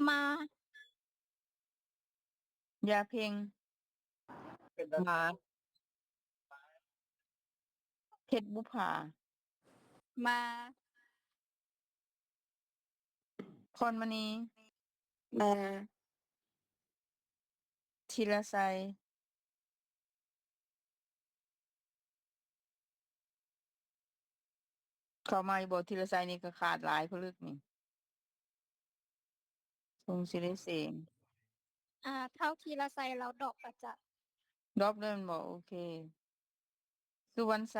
ມາ ຢາເພັງ ມາ ເພັດບຸພາ ມາ ພອນມະນີ ມາ ທີລະໄຊ ເຂົ້າມາຢູ່ບໍ່? ທີລະໄຊນີ້ກໍຂາດຫຼາຍຜະລຶກນີ້ ສົງສິໄດ້ເສງ ອ່າ ທ້າວທີລະໄຊລາວດຣອບອາຈານ ດຣອບເລີຍແມ່ນບໍ່? ໂອເຄ ສຸວັນໄຊ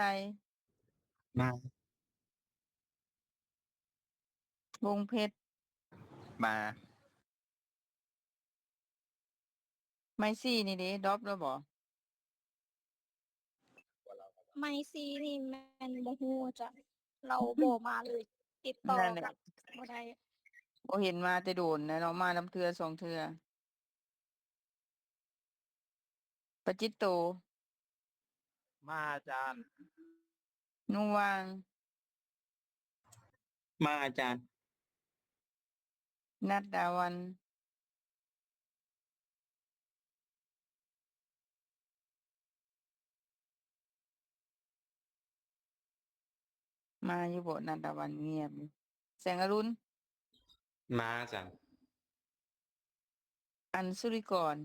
ມາ ວົງເພັດ ມາ. ໄມຊີນີ້ເດ ດຣອບແລ້ວບໍ່? ໄມຊີນີ້ແມ່ນບໍ່ຮູ້ອາຈານ ລາວບໍ່ມາເລີຍ ຕິດຕໍ່ກັນບໍ່ໄດ້ ບໍ່ເຫັນມາແຕ່ໂດນແລ້ວເນາະ ມານຳເທື່ອສອງເທື່ອ. ປະຈິດໂຕ ມາອາຈານ. ນຸວ່າງ ມາອາຈານ. ນັດດາວັນ ມາຢູ່ບໍ່? ນັດດາວັນງຽບ. ແສງອະລຸນ ມາອາຈານ. ອັນສຸລິກອນ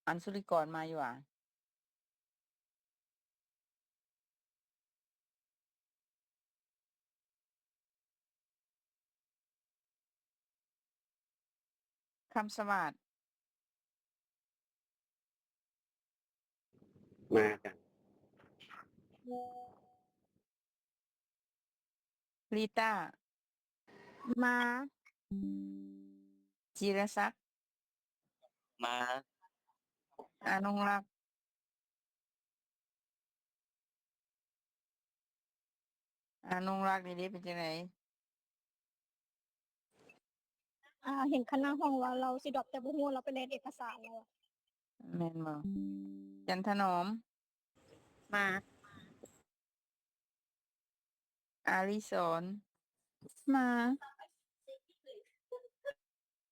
ອັນສຸລິກອນມາຢູ່ຫວາ? ຄຳສະຫວາດ ມາອາຈານ. ລີຕ້າ ມາ. ຈີລະສັກ ມາ. ອານຸງລັກ ອານຸງລັກນີ້ເດ ເປັນຈັ່ງໃດ? ອ່າ ເຫັນຄະນະຫ້ອງວ່າລາວຊິດຣອບ ແຕ່ບໍ່ຮູ້ວ່າລາວໄປແລ່ນເອກະສານແລ້ວ. ແມ່ນບໍ່? ຈັນທະໜອມ ມາ. ອາລິສອນ ມາ.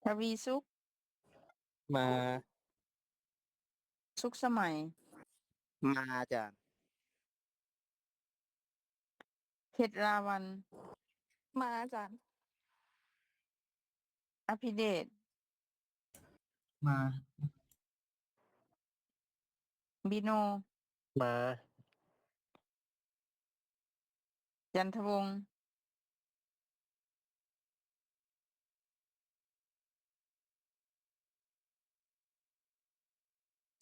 ທະວີສຸກ ມາ. ສຸກສະໄໝ ມາອາຈານ. ເພັດລາວັນ ມາອາຈານ. ອະພິເດດ ມາ. ບິໂນ ມາ. ຈັນທະວົງ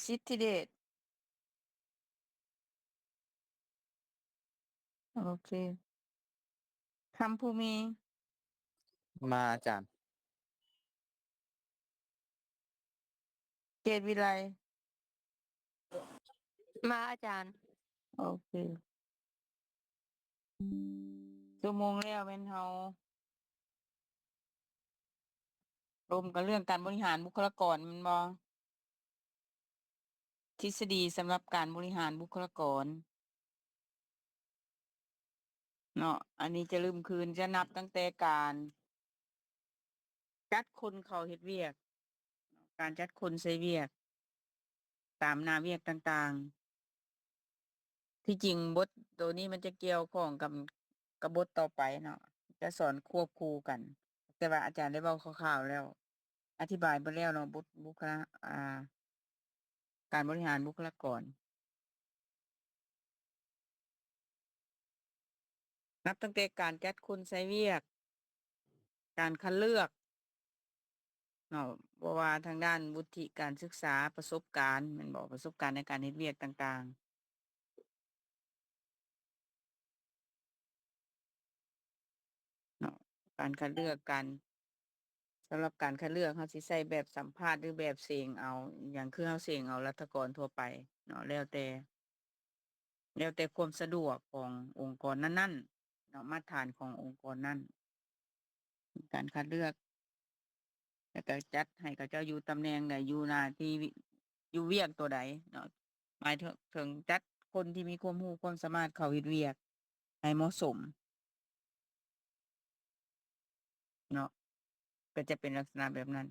ສິດທິເດດ ໂອເຄ. ຄຳພູມີ ມາອາຈານ. ເກດວິໄລ ມາອາຈານ. ໂອເຄ ຊົ່ວໂມງແລ້ວ ແມ່ນເຮົາລົມກັນເລື່ອງການບໍລິຫານບຸກຄະລາກອນແມ່ນບໍ່? ທິດສະດີສຳລັບການບໍລິຫານບຸກຄະລາກອນເນາະ. ອັນນີ້ຈະເລີ່ມຄືນ ຈະນັບຕັ້ງແຕ່ການຈັດຄົນເຂົ້າເຮັດວຽກ, ການຈັດຄົນໃສ່ວຽກຕາມໜ້າວຽກຕ່າງໆ. ທີ່ຈິງບົດໂຕນີ້ມັນຈະກ່ຽວຂ້ອງກັບ ກັບບົດຕໍ່ໄປເນາະ, ຈະສອນຄວບຄູ່ກັນ, ແຕ່ວ່າອາຈານໄດ້ເວົ້າຄ່າວໆແລ້ວ, ອະທິບາຍເບິດແລ້ວເນາະ, ບົດບຸກຄະລາ ອ່າ ການບໍລິຫານບຸກຄະລາກອນ. ນັບຕັ້ງແຕ່ການຈັດຄົນໃສ່ວຽກ, ການຄັດເລືອກເນາະ, ບໍ່ວ່າທາງດ້ານວຸດທິການສຶກສາ, ປະສົບການແມ່ນບໍ່, ປະສົບການໃນການເຮັດວຽກຕ່າງໆເນາະ, ການຄັດເລືອກ, ການ ສຳລັບການຄັດເລືອກ ເຮົາຊິໃຊ້ແບບສຳພາດ ຫຼື ແບບເສັງເອົາ, ອີ່ຫຍັງ ຄືເຮົາເສັງເອົາລັດຖະກອນທົ່ວໄປເນາະ, ແລ້ວແຕ່ ແລ້ວແຕ່ຄວາມສະດວກຂອງອົງກອນນັ້ນໆເນາະ, ມາດຖານຂອງອົງກອນນັ້ນ ການຄັດເລືອກ ແລ້ວກໍຈັດໃຫ້ເຂົາເຈົ້າຢູ່ຕຳແໜ່ງໃດ, ຢູ່ໜ້າທີ່, ຢູ່ວຽກຕົວໃດເນາະ, ໝາຍເຖິງຈັດ ຄົນທີ່ມີຄວາມຮູ້ຄວາມສາມາດເຂົ້າເຮັດວຽກໃຫ້ເໝາະສົມເນາະ ກໍຈະເປັນລັກສະນະແບບນັ້ນ.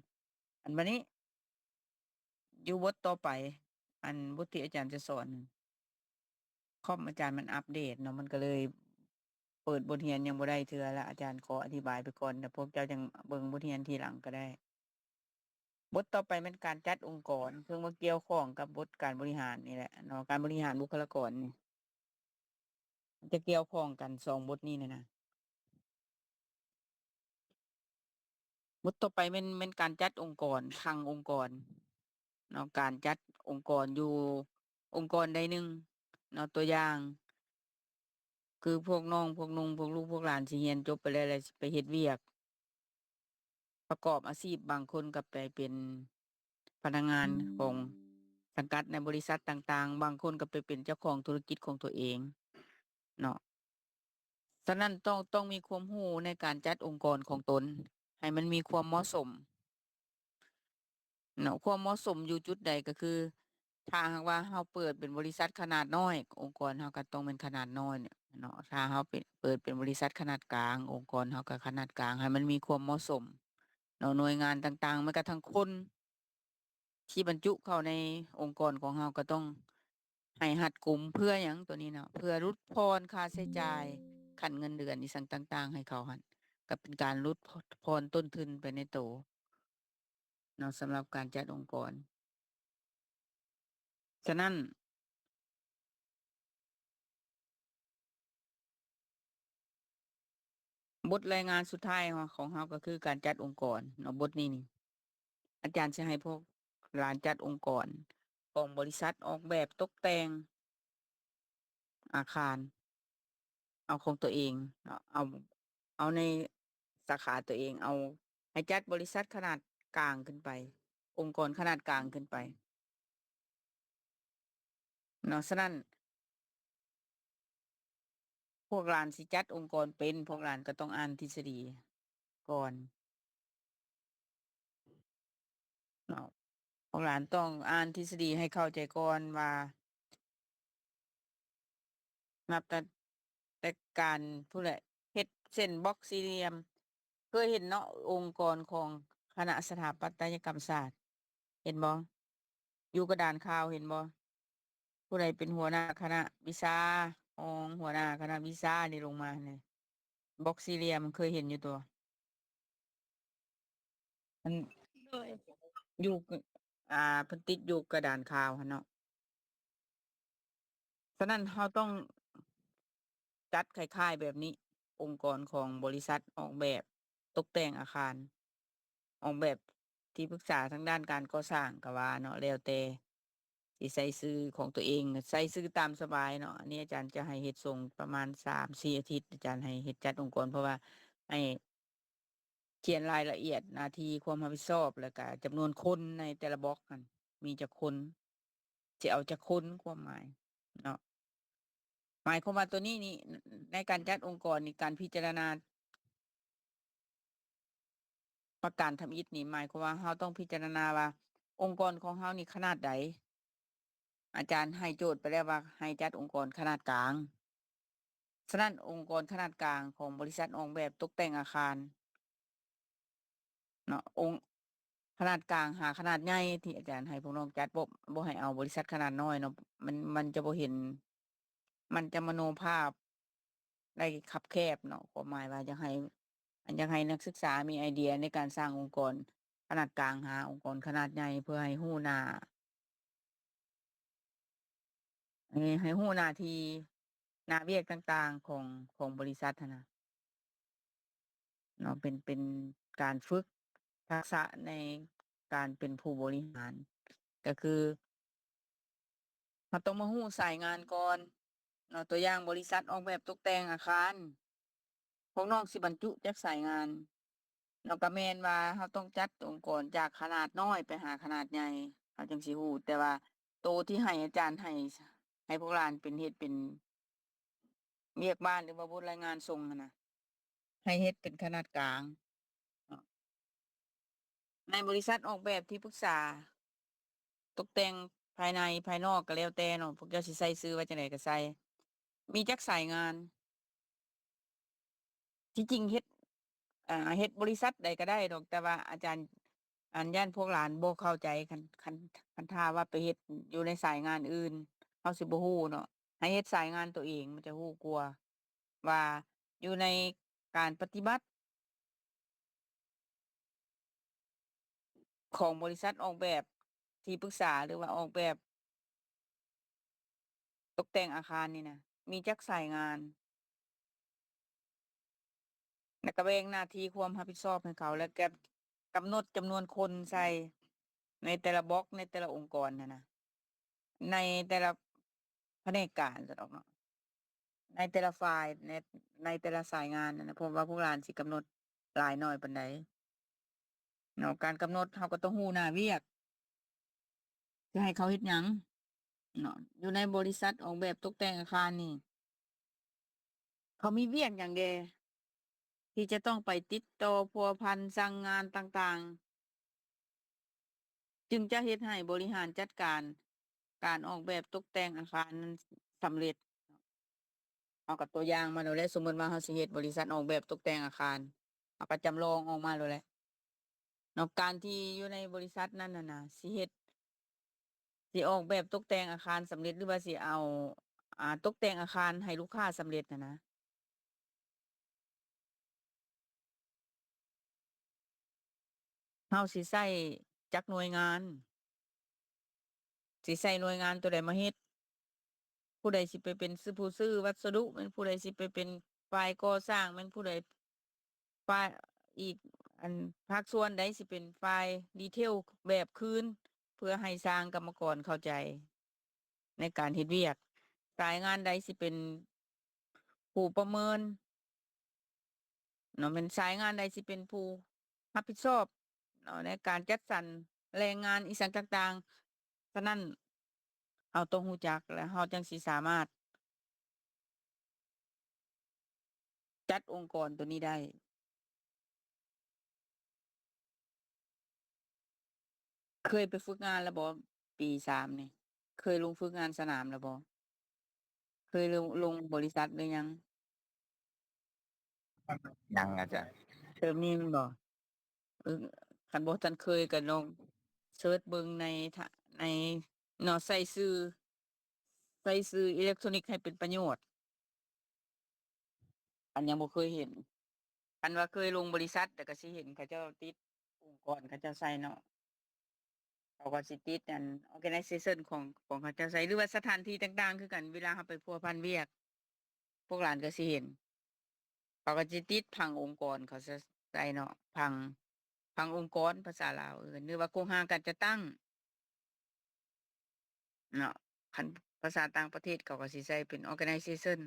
ອັນບັດນີ້ ຢູ່ບົດຕໍ່ໄປ ອັນບົດທີ່ອາຈານຈະສອນ ຄອມອາຈານມັນອັບເດດເນາະ ມັນກໍເລີຍເປີດບົດຮຽນຍັງບໍ່ໄດ້ເທື່ອ ແລະອາຈານຂໍອະທິບາຍໄປກ່ອນ ແລ້ວພວກເຈົ້າຈັ່ງເບິ່ງບົດຮຽນທີຫຼັງກໍໄດ້. ບົດຕໍ່ໄປແມ່ນການຈັດອົງກອນ ເຊິ່ງວ່າກ່ຽວຂ້ອງກັບບົດການບໍລິຫານນີ້ແຫຼະເນາະ ການບໍລິຫານບຸກຄະລາກອນນີ້ ມັນຈະກ່ຽວຂ້ອງກັນສອງບົດນີ້ແຫຼະນະ. ບົດຕໍ່ໄປແມ່ນ ແມ່ນການຈັດອົງກອນ ຄັງອົງກອນເນາະ ການຈັດອົງກອນຢູ່ອົງກອນໃດໜຶ່ງເນາະ ຕົວຢ່າງ ຄືພວກນ້ອງ ພວກນຸ່ງ ພວກລູກ ພວກຫຼານຊິຮຽນຈົບໄປແລ້ວ ແລ້ວຊິໄປເຮັດວຽກ ປະກອບອາຊີບ ບາງຄົນກໍໄປເປັນພະນັກງານຂອງສັງກັດໃນບໍລິສັດຕ່າງໆ ບາງຄົນກໍໄປເປັນເຈົ້າຂອງທຸລະກິດຂອງຕົວເອງເນາະ. ສະນັ້ນຕ້ອງ ຕ້ອງມີຄວາມຮູ້ໃນການຈັດອົງກອນຂອງຕົນໃຫ້ມັນມີຄວາມເໝາະສົມເນາະ. ຄວາມເໝາະສົມຢູ່ຈຸດໃດ ກໍຄື ຖ້າຫາກວ່າເຮົາເປີດເປັນບໍລິສັດຂະໜາດນ້ອຍ ອົງກອນເຮົາກໍຕ້ອງແມ່ນຂະໜາດນ້ອຍເນາະ ຖ້າເຮົາເປັນ ເປີດເປັນບໍລິສັດຂະໜາດກາງ ອົງກອນເຮົາກໍຂະໜາດກາງ ໃຫ້ມັນມີຄວາມເໝາະສົມເນາະ. ໜ່ວຍງານຕ່າງໆ ແມ່ນກະທັ່ງຄົນທີ່ບັນຈຸເຂົ້າໃນອົງກອນຂອງເຮົາ ກໍຕ້ອງໃຫ້ຮັດກຸມ ເພື່ອຫຍັງຕົວນີ້ເນາະ ເພື່ອຫຼຸດຜ່ອນຄ່າໃຊ້ຈ່າຍ ຂັ້ນເງິນເດືອນ ອີ່ຫຍັງຕ່າງໆ ໃຫ້ເຂົາຫັ້ນ ກໍເປັນການຫຼຸດຜ່ອນຕົ້ນທຶນໄປໃນໂຕ ເນາະ ສຳລັບການຈັດອົງກອນ. ສະນັ້ນ ບົດລາຍງານສຸດທ້າຍຂອງເຮົາກໍຄືການຈັດອົງກອນເນາະ. ບົດນີ້ນີ້ ອາຈານຊິໃຫ້ພວກຫຼານຈັດອົງກອນຂອງບໍລິສັດອອກແບບຕົກແຕ່ງ ອາຄານ ເອົາຂອງຕົວເອງເນາະ ເອົາ ເອົາໃນສາຂາຕົວເອງ ເອົາໃຫ້ຈັດບໍລິສັດຂະໜາດກາງຂຶ້ນໄປ ອົງກອນຂະໜາດກາງຂຶ້ນໄປເນາະ. ສະນັ້ນ ພວກຫຼານຊິຈັດອົງກອນເປັນ ພວກຫຼານກໍຕ້ອງອ່ານທິດສະດີກ່ອນ ເນາະ ພວກຫຼານຕ້ອງອ່ານທິດສະດີໃຫ້ເຂົ້າໃຈກ່ອນວ່າ ນັບຕັ້ງແຕ່ການພຸ້ນແຫຼະ ເຮັດເສັ້ນບລັອກສີ່ຫຼ່ຽມ ເຄີຍເຫັນເນາະ ອົງກອນຂອງຄະນະສະຖາປັດຕະຍະກຳສາດ ເຫັນບໍ່? ຢູ່ກະດານຂ່າວເຫັນບໍ່? ຜູ້ໃດເປັນຫົວໜ້າຄະນະວິຊາ ຮອງຫົວໜ້າຄະນະວິຊານີ້ລົງມານີ້ ບລັອກສີ່ຫຼ່ຽມ ເຄີຍເຫັນຢູ່ຕົວະ? ມັນ ໂດຍ ຢູ່ ອ່າ ເພິ່ນຕິດຢູ່ກະດານຂ່າວຫັ້ນເນາະ. ສະນັ້ນເຮົາຕ້ອງຈັດຄ້າຍໆແບບນີ້ ອົງກອນຂອງບໍລິສັດອອກແບບຕົກແຕ່ງອາຄານ ອອກແບບທີ່ປຶກສາທາງດ້ານການກໍ່ສ້າງກໍວ່າເນາະ ແລ້ວແຕ່ຊິໃສ່ຊື່ຂອງຕົວເອງ ໃສ່ຊື່ຕາມສະບາຍເນາະ. ອັນນີ້ອາຈານຈະໃຫ້ເຮັດສົ່ງປະມານສາມສີ່ອາທິດ ອາຈານໃຫ້ເຮັດຈັດອົງກອນ ເພາະວ່າໃຫ້ ຂຽນລາຍລະອຽດໜ້າທີ່ຄວາມຮັບຜິດຊອບ ແລ້ວກະຈຳນວນຄົນໃນແຕ່ລະບລັອກຫັ້ນ ມີຈັກຄົນ ຊິເອົາຈັກຄົນ ຄວາມໝາຍເນາະ. ໝາຍຄວາມວ່າໂຕນີ້ນີ້ ໃນການຈັດອົງກອນນີ້ ການພິຈາລະນາປະການທຳອິດນີ້ ໝາຍຄວາມວ່າເຮົາຕ້ອງພິຈາລະນາວ່າ ອົງກອນຂອງເຮົານີ້ຂະໜາດໃດ. ອາຈານໃຫ້ໂຈດໄປແລ້ວວ່າໃຫ້ຈັດອົງກອນຂະໜາດກາງ. ສະນັ້ນ ອົງກອນຂະໜາດກາງຂອງບໍລິສັດອອກແບບຕົກແຕ່ງອາຄານເນາະ ອົງ ຂະໜາດກາງຫາຂະໜາດໃຫຍ່ ທີ່ອາຈານໃຫ້ພວກນ້ອງຈັດ ບໍ່ ບໍ່ໃຫ້ເອົາບໍລິສັດຂະໜາດນ້ອຍເນາະ ມັນ ມັນຈະບໍ່ເຫັນ ມັນຈະມະໂນພາບໄດ້ຄັບແຄບເນາະ. ຄວາມໝາຍວ່າຢາກໃຫ້ ອັນ ຢາກໃຫ້ນັກສຶກສາມີໄອເດຍໃນການສ້າງອົງກອນຂະໜາດກາງຫາອົງກອນຂະໜາດໃຫຍ່ ເພື່ອໃຫ້ຮູ້ໜ້າ ໃຫ້ ໃຫ້ຮູ້ໜ້າທີ່ ໜ້າວຽກຕ່າງໆຂອງ ຂອງບໍລິສັດຫັ້ນນະເນາະ ເປັນ ເປັນການຝຶກທັກສະໃນການເປັນຜູ້ບໍລິຫານ ກໍຄື ເຮົາຕ້ອງມາຮູ້ສາຍງານກ່ອນເນາະ. ຕົວຢ່າງ ບໍລິສັດອອກແບບຕົກແຕ່ງອາຄານ ພວກນ້ອງຊິບັນຈຸຈັກສາຍງານເນາະ ກໍແມ່ນວ່າເຮົາຕ້ອງຈັດອົງກອນຈາກຂະໜາດນ້ອຍໄປຫາຂະໜາດໃຫຍ່ ເຮົາຈັ່ງຊິຮູ້. ແຕ່ວ່າໂຕທີ່ໃຫ້ອາຈານໃຫ້ ໃຫ້ພວກຫຼານເປັນເຮັດເປັນວຽກບ້ານ ຫຼືວ່າບົດລາຍງານສົ່ງຫັ້ນນະ ໃຫ້ເຮັດເປັນຂະໜາດກາງເນາະ. ໃນບໍລິສັດອອກແບບທີ່ປຶກສາຕົກແຕ່ງ ພາຍໃນພາຍນອກກໍແລ້ວແຕ່ເນາະ ພວກເຈົ້າຊິໃສ່ຊື່ວ່າຈັ່ງໃດກໍໃສ່ ມີຈັກສາຍງານ? ທີ່ຈິງເຮັດ ອ່າ ເຮັດບໍລິສັດໃດກໍໄດ້ດອກ ແຕ່ວ່າອາຈານ ອັນ ຢ້ານພວກຫຼານບໍ່ເຂົ້າໃຈ ຄັນ ຄັນ ຄັນຖ້າວ່າໄປເຮັດຢູ່ໃນສາຍງານອື່ນ ເຮົາຊິບໍ່ຮູ້ເນາະ ໃຫ້ເຮັດສາຍງານຕົວເອງ ມັນຈະຮູ້ກວ່າ ວ່າຢູ່ໃນການປະຕິບັດ ຂອງບໍລິສັດອອກແບບທີ່ປຶກສາ ຫຼືວ່າອອກແບບຕົກແຕ່ງອາຄານນີ້ນະ ມີຈັກສາຍງານ ແລ້ວກໍແບ່ງໜ້າທີ່ຄວາມຮັບຜິດຊອບໃຫ້ເຂົາ ແລ້ວກໍກຳນົດຈຳນວນຄົນໃສ່ໃນແຕ່ລະບລັອກ ໃນແຕ່ລະອົງກອນຫັ້ນນະ ໃນແຕ່ລະພະແນກການຊັ້ນດອກເນາະ ໃນແຕ່ລະຝ່າຍ ໃນ ໃນແຕ່ລະສາຍງານຫັ້ນນະ ເພາະວ່າພວກຫຼານຊິກຳນົດຫຼາຍໜ້ອຍປານໃດເນາະ ການກຳນົດເຮົາກໍຕ້ອງຮູ້ໜ້າວຽກ ຊິໃຫ້ເຂົາເຮັດຫຍັງເນາະ ຢູ່ໃນບໍລິສັດອອກແບບຕົກແຕ່ງອາຄານນີ້ ເຂົາມີວຽກຫຍັງແດ່ ທີ່ຈະຕ້ອງໄປຕິດຕໍ່ພົວພັນສັ່ງງານຕ່າງໆ ຈຶ່ງຈະເຮັດໃຫ້ບໍລິຫານຈັດການການອອກແບບຕົກແຕ່ງອາຄານນັ້ນສຳເລັດ. ເຮົາກໍຕົວຢ່າງມາໂລດແຫຼະ ສົມມຸດວ່າເຮົາຊິເຮັດບໍລິສັດອອກແບບຕົກແຕ່ງອາຄານ ເຮົາກໍຈຳລອງອອກມາໂລດແຫຼະເນາະ ການທີ່ຢູ່ໃນບໍລິສັດນັ້ນຫັ້ນນະ ຊິເຮັດ ຊິອອກແບບຕົກແຕ່ງອາຄານສຳເລັດ ຫຼືວ່າຊິເອົາ ອ່າ ຕົກແຕ່ງອາຄານໃຫ້ລູກຄ້າສຳເລັດຫັ້ນນະ ເຮົາຊິໃຊ້ຈັກໜ່ວຍງານ? ຊິໃຊ້ໜ່ວຍງານຕົວໃດມາເຮັດ? ຜູ້ໃດຊິໄປເປັນ ຊື້ ຜູ້ຊື້ວັດສະດຸແມ່ນ ຜູ້ໃດຊິໄປເປັນຝ່າຍກໍ່ສ້າງແມ່ນ ຜູ້ໃດ ຝ່າຍ ອີກ ອັນ ພາກສ່ວນໃດຊິເປັນຝ່າຍດີເທວແບບຄືນ ເພື່ອໃຫ້ຊ່າງກຳມະກອນເຂົ້າໃຈໃນການເຮັດວຽກ? ສາຍງານໃດຊິເປັນຜູ້ປະເມີນ ເນາະ ແມ່ນສາຍງານໃດຊິເປັນຜູ້ຮັບຜິດຊອບເນາະ ໃນການຈັດສັນແຮງງານອີ່ຫຍັງຕ່າງໆ. ສະນັ້ນ ເຮົາຕ້ອງຮູ້ຈັກ ແລະ ເຮົາຈັ່ງຊິສາມາດຈັດອົງກອນໂຕນີ້ໄດ້. ເຄີຍໄປຝຶກງານແລ້ວບໍ່? ປີສາມນີ້ ເຄີຍລົງຝຶກງານສະໜາມແລ້ວບໍ່? ເຄີຍລົງ ລົງບໍລິສັດຫຼືຍັງ? ຍັງອາຈານ. ເຕີມນີ້ແມ່ນບໍ່? ເອີ ຄັນບໍ່ທັນເຄີຍກໍລອງເສີດເບິ່ງໃນ ໃນເນາະ ໃສ່ສື່ ໃສ່ສື່ອີເລັກໂທຣນິກໃຫ້ເປັນປະໂຫຍດ. ອັນຍັງບໍ່ເຄີຍເຫັນ. ຄັນວ່າເຄີຍລົງບໍລິສັດ ແລ້ວກໍຊິເຫັນເຂົາເຈົ້າຕິດ ອົງກອນເຂົາເຈົ້າໃສ່ເນາະ ເຂົາກໍຊິຕິດອັນ organization ຂອງ ຂອງເຂົາເຈົ້າໃສ່ ຫຼືວ່າສະຖານທີ່ຕ່າງໆຄືກັນ. ເວລາເຮົາໄປພົວພັນວຽກ ພວກຫຼານກໍຊິເຫັນ ເຂົາກໍຊິຕິດຜັງອົງກອນເຂົາໃສ່ເນາະ ຜັງ ຜັງອົງກອນ ພາສາລາວເອີ້ນ ຫຼືວ່າໂຄງຮ່າງການຈັດຕັ້ງ ເນາະ ຄັນພາສາຕ່າງປະເທດເຂົາກໍຊິໃຊ້ເປັນ organization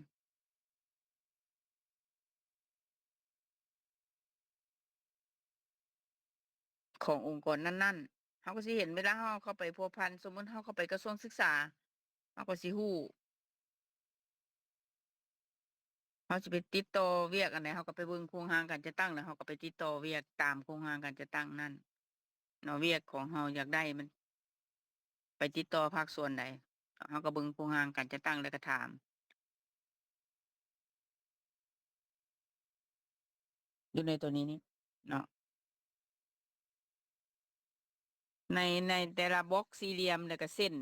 ຂອງອົງກອນນັ້ນໆ. ເຮົາກໍຊິເຫັນເວລາເຮົາເຂົ້າໄປພົວພັນ ສົມມຸດເຮົາເຂົ້າໄປກະຊວງສຶກສາ ເຮົາກໍຊິຮູ້ ເຮົາຊິໄປຕິດຕໍ່ວຽກອັນໃດ ເຮົາກໍໄປເບິ່ງໂຄງຮ່າງການຈັດຕັ້ງ ແລ້ວເຮົາກໍໄປຕິດຕໍ່ວຽກຕາມໂຄງຮ່າງການຈັດຕັ້ງນັ້ນເນາະ. ວຽກຂອງເຮົາຢາກໄດ້ມັນໄປຕິດຕໍ່ພາກສ່ວນໃດ ເຮົາກໍເບິ່ງໂຄງຮ່າງການຈັດຕັ້ງ ແລ້ວກໍຖາມ ຢູ່ໃນຕົວນີ້ນີ້ເນາະ ໃນ ໃນແຕ່ລະບລັອກສີ່ຫຼ່ຽມ ແລ້ວກໍເສັ້ນ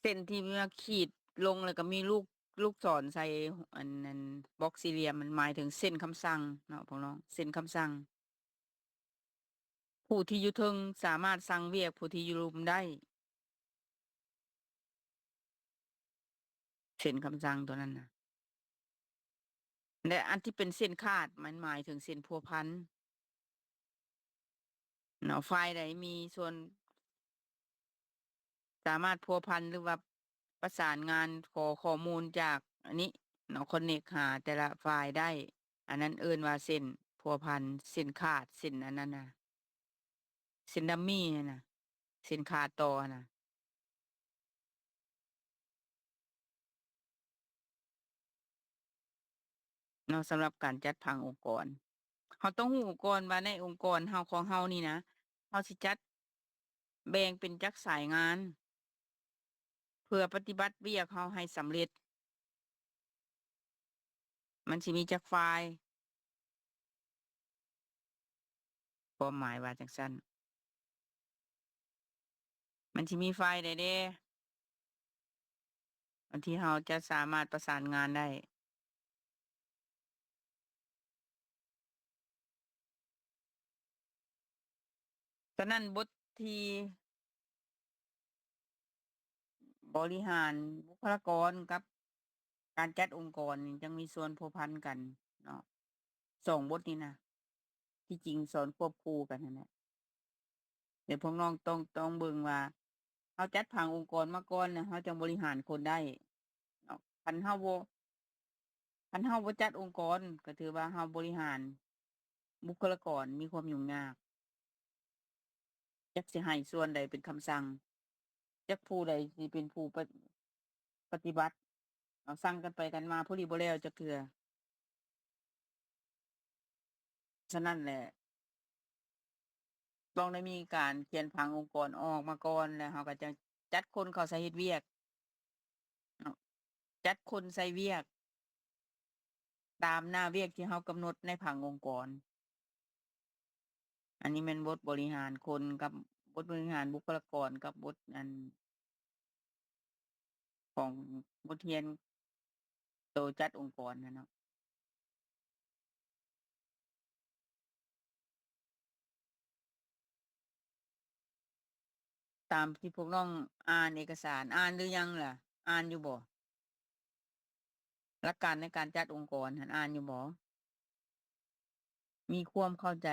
ເສັ້ນທີ່ມາຂີດລົງ ແລ້ວກໍມີລູກ ລູກສອນໃສ່ອັນ ອັນບລັອກສີ່ຫຼ່ຽມ ມັນໝາຍເຖິງເສັ້ນຄຳສັ່ງເນາະ ພວກນ້ອງ ເສັ້ນຄຳສັ່ງ. ຜູ້ທີ່ຢູ່ເທິງສາມາດສັ່ງວຽກຜູ້ທີ່ຢູ່ລຸ່ມໄດ້ ເສັ້ນຄຳສັ່ງຕົວນັ້ນນະ ແລະ ອັນທີ່ເປັນເສັ້ນຂາດ ມັນໝາຍເຖິງເສັ້ນພົວພັນເນາະ ຝ່າຍໃດມີສ່ວນ ສາມາດພົວພັນ ຫຼືວ່າປະສານງານ ຂໍຂໍ້ມູນຈາກອັນນີ້ເນາະ connect ຫາແຕ່ລະຝ່າຍໄດ້ ອັນນັ້ນເອີ້ນວ່າເສັ້ນພົວພັນ ເສັ້ນຂາດ ເສັ້ນອັນນັ້ນນະ ເສັ້ນ dummy ຫັ້ນນະ ເສັ້ນຂາດຕໍ່ຫັ້ນນະ. ເນາະ ສຳລັບການຈັດຜັງອົງກອນ ເຮົາຕ້ອງຮູ້ກ່ອນວ່າໃນອົງກອນເຮົາ ຂອງເຮົານີ້ນະ ເຮົາຊິຈັດ ແບ່ງເປັນຈັກສາຍງານ ເພື່ອປະຕິບັດວຽກເຮົາໃຫ້ສຳເລັດ. ມັນຊິມີຈັກຝ່າຍ? ຄວາມໝາຍວ່າຈັ່ງຊັ້ນ. ມັນຊິມີຝ່າຍໃດແດ່ ອັນທີ່ເຮົາຈະສາມາດປະສານງານໄດ້? ສະນັ້ນ ບົດທີ່ບໍລິຫານບຸກຄະລາກອນກັບການຈັດອົງກອນນີ້ ຈັ່ງມີສ່ວນພົວພັນກັນເນາະ. ສອງບົດນີ້ນະ ທີ່ຈິງສອນຄວບຄູ່ກັນຫັ້ນແຫຼະ. ແຕ່ພວກນ້ອງຕ້ອງ ຕ້ອງເບິ່ງວ່າ ເຮົາຈັດຜັງອົງກອນມາກ່ອນ ແລ້ວເຮົາຈັ່ງບໍລິຫານຄົນໄດ້ເນາະ. ຄັນເຮົາບໍ່ ຄັນເຮົາບໍ່ຈັດອົງກອນ ກໍຖືວ່າເຮົາບໍລິຫານບຸກຄະລາກອນມີຄວາມຫຍຸ້ງຍາກ. ຈັກຊິໃຫ້ສ່ວນໃດເປັນຄຳສັ່ງ, ຈັກຜູ້ໃດຊິເປັນຜູ້ປະ ປະຕິບັດ. ເອົາ ສັ່ງກັນໄປກັນມາ ຜູ້ນີ້ບໍ່ແລ້ວຈັກເທື່ອ. ສະນັ້ນແຫຼະ ຕ້ອງໄດ້ມີການຂຽນຜັງອົງກອນອອກມາກ່ອນ ແລ້ວເຮົາກໍຈະຈັດຄົນເຂົ້າໃສ່ເຮັດວຽກເນາະ, ຈັດຄົນໃສ່ວຽກຕາມໜ້າວຽກທີ່ເຮົາກຳນົດໃນຜັງອົງກອນ. ອັນນີ້ແມ່ນບົດບໍລິຫານຄົນກັບບົດບໍລິຫານບຸກຄະລາກອນ ກັບບົດ ອັນ ຂອງບົດຮຽນໂຕຈັດອົງກອນຫັ້ນເນາະ. ຕາມທີ່ພວກນ້ອງອ່ານເອກະສານ ອ່ານຫຼືຍັງລະ? ອ່ານຢູ່ບໍ່? ຫຼັກການໃນການຈັດອົງກອນຫັ້ນ ອ່ານຢູ່ບໍ່? ມີຄວາມເຂົ້າໃຈ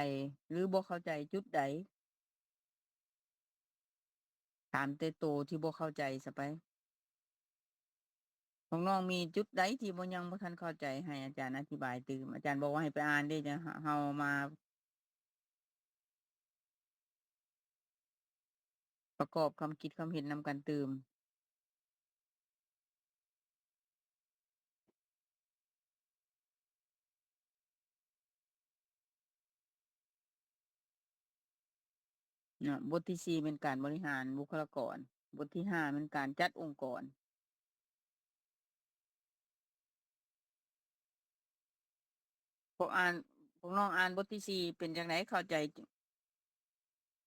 ຫຼື ບໍ່ເຂົ້າໃຈຈຸດໃດ? ຖາມແຕ່ໂຕທີ່ບໍ່ເຂົ້າໃຈຊະໄປ. ຂອງນ້ອງມີຈຸດໃດທີ່ບໍ່ ຍັງບໍ່ທັນເຂົ້າໃຈ ໃຫ້ອາຈານອະທິບາຍຕື່ມ? ອາຈານບອກວ່າໃຫ້ໄປອ່ານເດ້ ຈະ ເຮົາມາປະກອບຄຳຄິດຄຳເຫັນນຳກັນຕື່ມ. ເນາະ, ບົດທີສີ່ແມ່ນການບໍລິຫານບຸກຄະລາກອນ, ບົດທີຫ້າແມ່ນການຈັດອົງກອນ. ພວກອ່ານ ພວກນ້ອງອ່ານບົດທີສີ່ເປັນຈັ່ງໃດ? ເຂົ້າໃຈ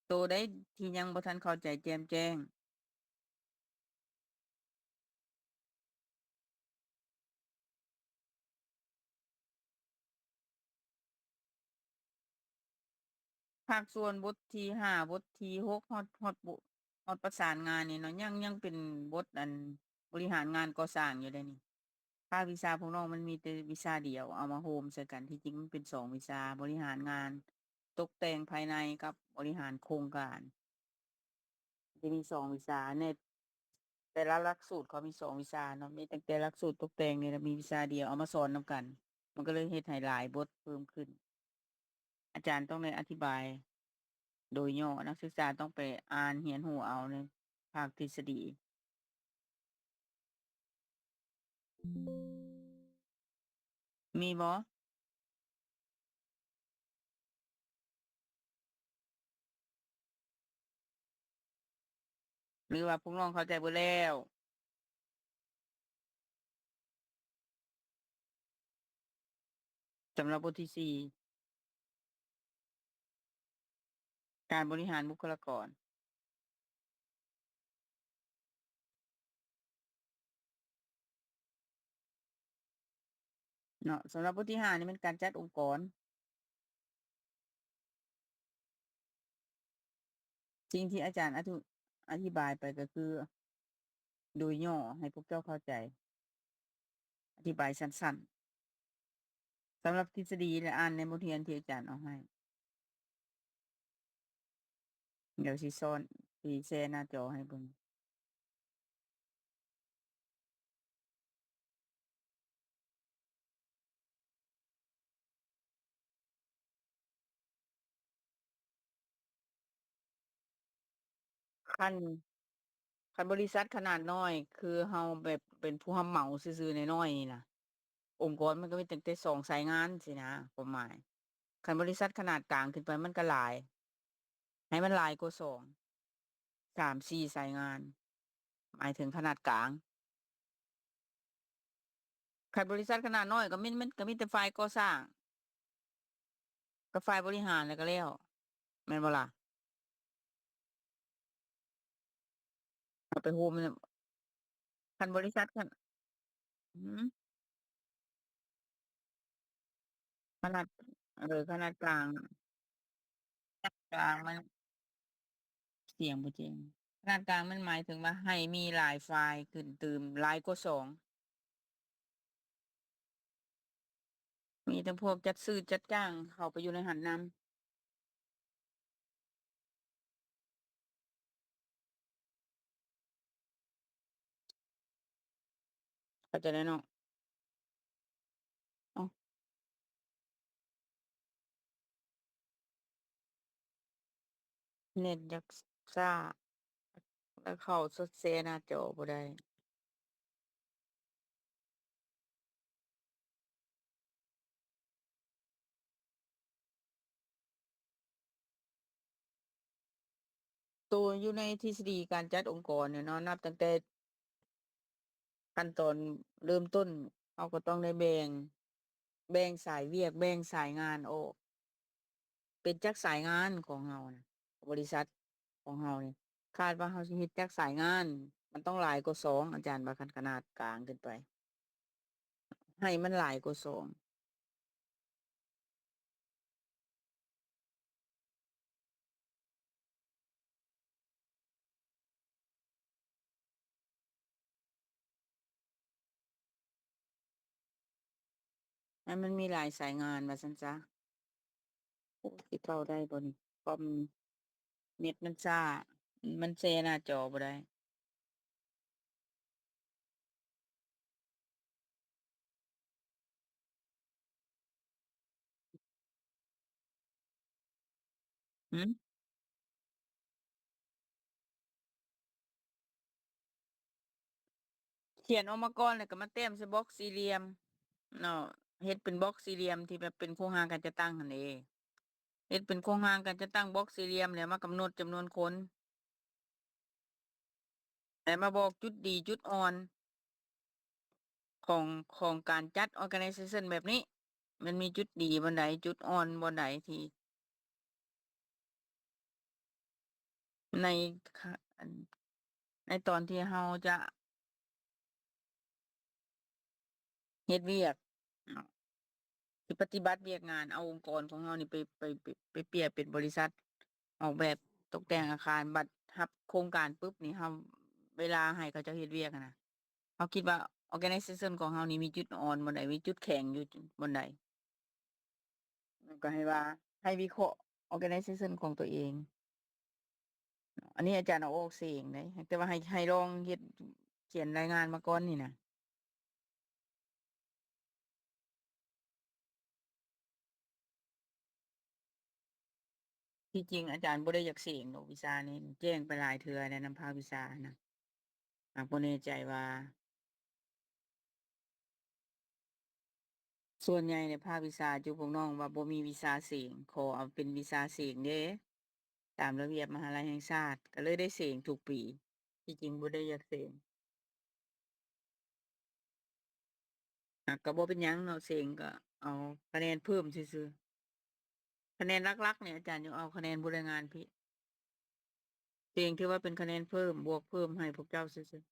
ໂຕໃດທີ່ຍັງບໍ່ທັນເຂົ້າໃຈແຈ່ມແຈ້ງ? ພາກສ່ວນບົດທີຫ້າ ບົດທີຫົກ ຮອດ ຮອດ ຮອດປະສານງານນີ້ເນາະ, ຍັງ ຍັງເປັນບົດອັນບໍລິຫານງານກໍ່ສ້າງຢູ່ເດ້ນີ້. ພາກວິຊາພວກນ້ອງມັນມີແຕ່ວິຊາດຽວເອົາມາໂຮມໃສ່ກັນ, ທີ່ຈິງມັນເປັນສອງວິຊາ, ບໍລິຫານງານຕົກແຕ່ງພາຍໃນກັບບໍລິຫານໂຄງການ. ຈະມີສອງວິຊາ ໃນແຕ່ລະຫຼັກສູດເຂົາມີສອງວິຊາເນາະ, ມີຕັ້ງແຕ່ຫຼັກສູດຕົກແຕ່ງນີ້ລະມີວິຊາດຽວເອົາມາສອນນຳກັນ, ມັນກໍເລີຍເຮັດໃຫ້ຫຼາຍບົດເພີ່ມຂຶ້ນ. ອາຈານຕ້ອງໄດ້ອະທິບາຍໂດຍຫຍໍ້, ນັກສຶກສາຕ້ອງໄປອ່ານຮຽນຮູ້ເອົາໃນພາກທິດສະດີ. ມີບໍ່? ຫຼືວ່າພວກນ້ອງເຂົ້າໃຈເບິດແລ້ວ? ສຳລັບບົດທີສີ່ ການບໍລິຫານບຸກຄະລາກອນເນາະ, ສຳລັບບົດທີຫ້ານີ້ແມ່ນການຈັດອົງກອນ. ສິ່ງທີ່ອາຈານອະທຸ ອະທິບາຍໄປກໍຄື ໂດຍຫຍໍ້ໃຫ້ພວກເຈົ້າເຂົ້າໃຈ, ອະທິບາຍສັ້ນໆ ສຳລັບທິດສະດີ ແລະ ອ່ານໃນບົດຮຽນທີ່ອາຈານເອົາໃຫ້. ດຽວຊິສອນ ຊິແຊໜ້າຈໍໃຫ້ເບິ່ງ. ຄັນ ຄັນບໍລິສັດຂະໜາດນ້ອຍ ຄືເຮົາແບບເປັນຜູ້ຮັບເໝົາຊື່ໆ ນ້ອຍໆ ນີ້ນະ, ອົງກອນມັນກໍມີຕັ້ງແຕ່ສອງສາຍງານຊີ້ນະ ຄວາມໝາຍ. ຄັນບໍລິສັດຂະໜາດກາງຂຶ້ນໄປ ມັນກໍຫຼາຍ, ໃຫ້ມັນຫຼາຍກວ່າສອງ. ສາມສີ່ສາຍງານ ໝາຍເຖິງຂະໜາດກາງ. ຄັນບໍລິສັດຂະໜາດນ້ອຍກໍມີ ມັນກໍມີແຕ່ຝ່າຍກໍ່ສ້າງກັບຝ່າຍບໍລິຫານ ແລ້ວກໍແລ້ວ ແມ່ນບໍ່ລະ? ເອົາໄປໂຮມ ຄັນບໍລິສັດ ຄັນ ຫືມ? ຂະໜາດ ເອີ ຂະໜາດກາງ ຂະໜາດກາງມັນ ສຽງບໍ່ແຈ້ງ. ຂະໜາດກາງມັນໝາຍເຖິງວ່າໃຫ້ມີຫຼາຍຝ່າຍຂຶ້ນຕື່ມ ຫຼາຍກວ່າສອງ ມີທັງພວກຈັດຊື້ຈັດຈ້າງເຂົ້າໄປຢູ່ໃນຫັ້ນນຳ. ເຂົ້າໃຈແລ້ວເນາະ. ເອົາ ເນັດຢາກຊ້າ ແລ້ວເຂົ້າຊົດແຊໜ້າຈໍບໍ່ໄດ້. ໂຕຢູ່ໃນທິດສະດີການຈັດອົງກອນນີ້ເນາະ ນັບຕັ້ງແຕ່ຂັ້ນຕອນເລີ່ມຕົ້ນ ເຮົາກໍຕ້ອງໄດ້ແບ່ງ ແບ່ງສາຍວຽກ ແບ່ງສາຍງານອອກ ເປັນຈັກສາຍງານຂອງເຮົານະ ບໍລິສັດຂອງເຮົານີ້ ຄາດວ່າເຮົາຊິເຮັດຈັກສາຍງານ ມັນຕ້ອງຫຼາຍກວ່າສອງ ອາຈານວ່າ ຄັນຂະໜາດກາງຂຶ້ນໄປ ໃຫ້ມັນຫຼາຍກວ່າສອງ ໃຫ້ມັນມີຫຼາຍສາຍງານວ່າຊັ້ນຊະ. ໂອ້ ຊິເວົ້າໄດ້ບໍ່ນີ້? ຄອມເນັດມັນຊ້າ ມັນແຊໜ້າຈໍບໍ່ໄດ້. ຫືມ? ຂຽນອອກມາກ່ອນ ແລ້ວກໍມາແຕ້ມໃສ່ບັອກສີ່ຫຼ່ຽມເນາະ ເຮັດເປັນບັອກສີ່ຫຼ່ຽມທີ່ແບບເປັນໂຄງຮ່າງການຈັດຕັ້ງຫັ້ນເດ ເຮັດເປັນໂຄງຮ່າງການຈັດຕັ້ງບັອກສີ່ຫຼ່ຽມ ແລ້ວມາກຳນົດຈຳນວນຄົນ ແລ້ວມາບອກຈຸດດີຈຸດອ່ອນຂອງ ຂອງການຈັດ organization ແບບນີ້ ມັນມີຈຸດດີບ່ອນໃດ ຈຸດອ່ອນບ່ອນໃດທີ່ ໃນ ໃນຕອນທີ່ເຮົາຈະເຮັດວຽກເນາະ ທີ່ປະຕິບັດວຽກງານ ເອົາອົງກອນຂອງເຮົານີ້ໄປ ໄປ ໄປ ໄປປ່ຽນເປັນບໍລິສັດອອກແບບຕົກແຕ່ງອາຄານ ບັດຮັບໂຄງການປຶບນີ້ ເຮົາ ເວລາໃຫ້ເຂົາເຈົ້າເຮັດວຽກຫັ້ນນະ ເຮົາຄິດວ່າ organization ຂອງເຮົານີ້ມີຈຸດອ່ອນບ່ອນໃດ ມີຈຸດແຂງຢູ່ບ່ອນໃດ ແລ້ວກໍໃຫ້ວ່າ ໃຫ້ວິເຄາະ organization ຂອງຕົວເອງ. ອັນນີ້ອາຈານເອົາອອກເສງເດ້ ແຕ່ວ່າໃຫ້ ໃຫ້ລອງເຮັດ ຂຽນລາຍງານມາກ່ອນນີ້ນະ. ທີ່ຈິງອາຈານບໍ່ໄດ້ຢາກເສງດອກ ວິຊານີ້ ແຈ້ງໄປຫຼາຍເທື່ອແລ້ວນຳພາກວິຊານະ ຫາກບໍ່ແນ່ໃຈວ່າ ສ່ວນໃຫຍ່ໃນພາກວິຊາຈຸພວກນ້ອງວ່າບໍ່ມີວິຊາເສງ ຂໍເອົາເປັນວິຊາເສງເດ້ ຕາມລະບຽບມະຫາໄລແຫ່ງຊາດ ກໍເລີຍໄດ້ເສງທຸກປີ ທີ່ຈິງບໍ່ໄດ້ຢາກເສງ. ອາ ກໍບໍ່ເປັນຫຍັງເນາະ ເສັງກໍເອົາຄະແນນເພີ່ມຊື່ໆ. ຄະແນນຫຼັກໆນີ້ອາຈານຍັງເອົາຄະແນນບໍ່ໄດ້ງານພີ້. ເສັງຖືວ່າເປັນຄະແນນເພີ່ມ ບວກເພີ່ມໃຫ້ພວກເຈົ້າຊື່ໆ.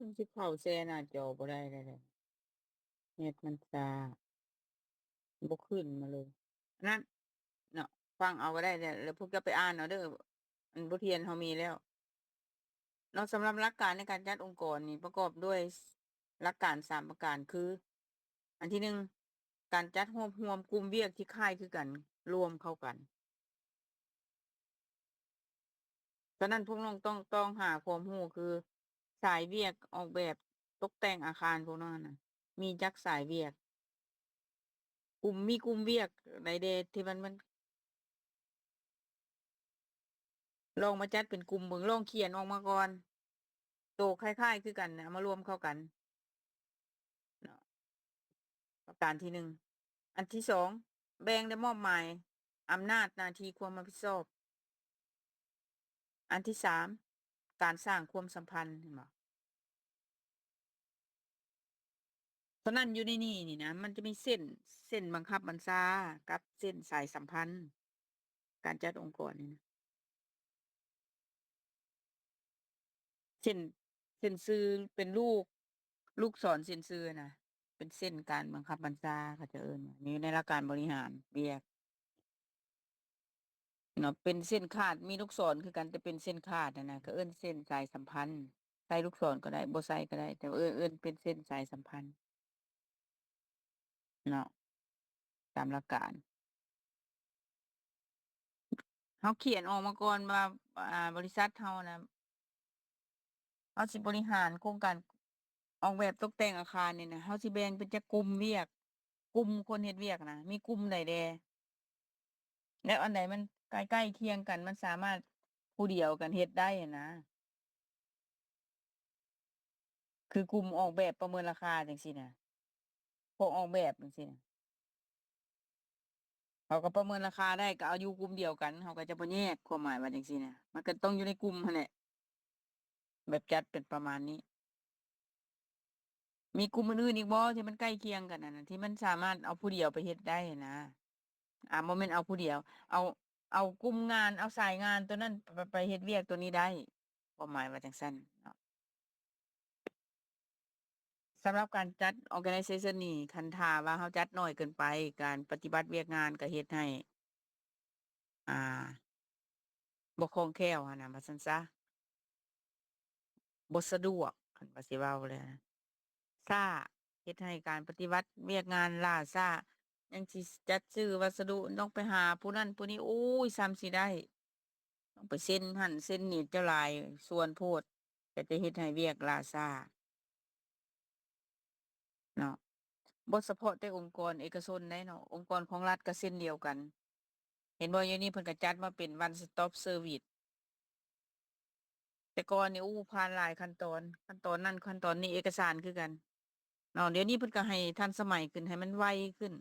ມັນຊິເຂົ້າແຊໜ້າຈໍບໍ່ໄດ້ແລ້ວເດ ເນັດມັນຊ້າ ບໍ່ຂຶ້ນມາເລີຍ. ອັນນັ້ນເນາະ ຟັງເອົາກໍໄດ້ແຫຼະ ແລ້ວພວກເຈົ້າໄປອ່ານເອົາເດີ ອັນບົດຮຽນເຮົາມີແລ້ວເນາະ. ສຳລັບຫຼັກການໃນການຈັດອົງກອນນີ້ ປະກອບດ້ວຍຫຼັກການສາມປະການ ຄື ອັນທີໜຶ່ງ ການຈັດຮວບຮວມກຸ່ມວຽກທີ່ຄ້າຍຄືກັນລວມເຂົ້າກັນ. ສະນັ້ນພວກນ້ອງຕ້ອງ ຕ້ອງຫາຄວາມຮູ້ ຄື ສາຍວຽກອອກແບບຕົກແຕ່ງອາຄານພວກນັ້ນນະ ມີຈັກສາຍວຽກ? ກຸ່ມ ມີກຸ່ມວຽກໃດແດ່ທີ່ມັນ ມັນ ລອງມາຈັດເປັນກຸ່ມເບິ່ງ ລອງຂຽນອອກມາກ່ອນ ໂຕຄ້າຍໆຄືກັນນະ ເອົາມາລວມເຂົ້າກັນເນາະ ປະການທີໜຶ່ງ. ອັນທີສອງ ແບ່ງ ແລະ ມອບໝາຍອຳນາດໜ້າທີ່ຄວາມຮັບຜິດຊອບ. ອັນທີສາມ ການສ້າງຄວາມສຳພັນ ເຫັນບໍ່? ສະນັ້ນຢູ່ໃນນີ້ນີ້ນະ ມັນຈະມີເສັ້ນ ເສັ້ນບັງຄັບບັນຊາກັບເສັ້ນສາຍສຳພັນ ການຈັດອົງກອນນີ້ນະ ເສັ້ນ ເສັ້ນຊື່ເປັນລູກ ລູກສອນເສັ້ນຊື່ນະ ເປັນເສັ້ນການບັງຄັບບັນຊາ ເຂົາເຈົ້າເອີ້ນວ່າ ຢູ່ໃນຫຼັກການບໍລິຫານວຽກ ເນາະ ເປັນເສັ້ນຂາດ ມີລູກສອນຄືກັນ ແຕ່ເປັນເສັ້ນຂາດຫັ້ນນະ ກໍເອີ້ນເສັ້ນສາຍສຳພັນ ໃສ່ລູກສອນກໍໄດ້ ບໍ່ໃສ່ກໍໄດ້ ແຕ່ເອີ້ນ ເອີ້ນເປັນເສັ້ນສາຍສຳພັນເນາະ ຕາມຫຼັກການ. ເຮົາຂຽນອອກມາກ່ອນວ່າ ອ່າ ບໍລິສັດເຮົານະ ເຮົາຊິບໍລິຫານໂຄງການອອກແບບຕົກແຕ່ງອາຄານນີ້ນະ ເຮົາຊິແບ່ງເປັນຈັກກຸ່ມວຽກ ກຸ່ມຄົນເຮັດວຽກນະ ມີກຸ່ມໃດແດ່ ແລ້ວອັນໃດມັນໃກ້ໆຄຽງກັນ ມັນສາມາດຜູ້ດຽວກັນເຮັດໄດ້ຫັ້ນນະ ຄືກຸ່ມອອກແບບປະເມີນລາຄາຈັ່ງຊີ້ນະ ພວກອອກແບບຈັ່ງຊີ້ນະ ເຂົາກໍປະເມີນລາຄາໄດ້ ກໍເອົາຢູ່ກຸ່ມດຽວກັນ ເຮົາກໍຈະບໍ່ແຍກ ຄວາມໝາຍວ່າຈັ່ງຊີ້ນະ ມັນກໍຕ້ອງຢູ່ໃນກຸ່ມຫັ້ນແຫຼະ ແບບຈັດເປັນປະມານນີ້. ມີກຸ່ມອື່ນໆອີກບໍ່ທີ່ມັນໃກ້ຄຽງກັນຫັ້ນນະ ທີ່ມັນສາມາດເອົາຜູ້ດຽວໄປເຮັດໄດ້ຫັ້ນນະ? ອາ ບໍ່ແມ່ນເອົາຜູ້ດຽວ ເອົາ ເອົາກຸ່ມງານ ເອົາສາຍງານຕົວນັ້ນໄປ ໄປເຮັດວຽກຕົວນີ້ໄດ້ ຄວາມໝາຍວ່າຈັ່ງຊັ້ນເນາະ. ສຳລັບການຈັດ organization ນີ້ ຄັນຖ້າວ່າເຮົາຈັດໜ້ອຍເກີນໄປ ການປະຕິບັດວຽກງານກໍເຮັດໃຫ້ ອ່າ ບໍ່ຄ່ອງແຄ້ວຫັ້ນນະ ວ່າຊັ້ນຊະ ບໍ່ສະດວກ ຄັນວ່າຊິເວົ້າແລ້ວນະ ຊ້າ ເຮັດໃຫ້ການປະຕິບັດວຽກງານຫຼ້າຊ້າ ຍັງຊິຈັດຊື້ວັດສະດຸ ຕ້ອງໄປຫາຜູ້ນັ້ນຜູ້ນີ້ ໂອ້ຍ ສ່ຳຊິໄດ້ ຕ້ອງໄປເຊັນຫັ້ນເຊັນນີ້ ເຈົ້າຫຼາຍສ່ວນໂພດ ກໍຈະເຮັດໃຫ້ວຽກຫຼ້າຊ້າເນາະ. ບໍ່ສະເພາະແຕ່ອົງກອນເອກະຊົນໃດເນາະ ອົງກອນຂອງລັດກໍເຊັ່ນດຽວກັນ ເຫັນບໍ່? ດຽວນີ້ເພິ່ນກໍຈັດມາເປັນ one stop service ແຕ່ກ່ອນນີ້ ໂອ້ ຜ່ານຫຼາຍຂັ້ນຕອນ ຂັ້ນຕອນນັ້ນຂັ້ນຕອນນີ້ ເອກະສານຄືກັນເນາະ. ດຽວນີ້ເພິ່ນກໍໃຫ້ທັນສະໄໝຂຶ້ນ ໃຫ້ມັນໄວຂຶ້ນ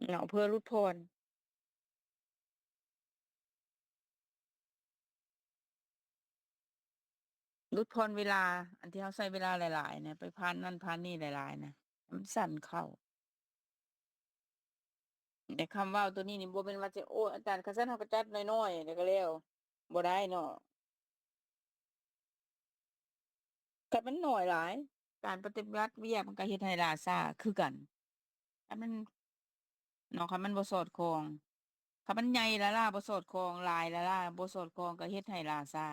ເນາະ ເພື່ອຫຼຸດຜ່ອນ ຫຼຸດຜ່ອນເວລາ ອັນທີ່ເຮົາໃຊ້ເວລາຫຼາຍໆນະ ໄປຜ່ານນັ້ນຜ່ານນີ້ຫຼາຍໆນະ ໃຫ້ມັນສັ້ນເຂົ້າ. ແຕ່ຄຳເວົ້າຕົວນີ້ນີ້ ບໍ່ແມ່ນວ່າຈະ ໂອ້ ອາຈານ ຄັນຊັ້ນເຮົາກໍຈັດໜ້ອຍໆ ແລ້ວກໍແລ້ວ ບໍ່ໄດ້ເນາະ. ຄັນມັນໜ້ອຍຫຼາຍ ການປະຕິບັດວຽກມັນກໍເຮັດໃຫ້ຫຼ້າຊ້າຄືກັນ. ຄັນມັນ ເນາະ ຄັນມັນບໍ່ສອດຄ່ອງ ຄັນມັນໃຫຍ່ລ້າໆ ບໍ່ສອດຄ່ອງ ຫຼາຍລ້າໆ ບໍ່ສອດຄ່ອງ ກໍເຮັດໃຫ້ຫຼ້າຊ້າ.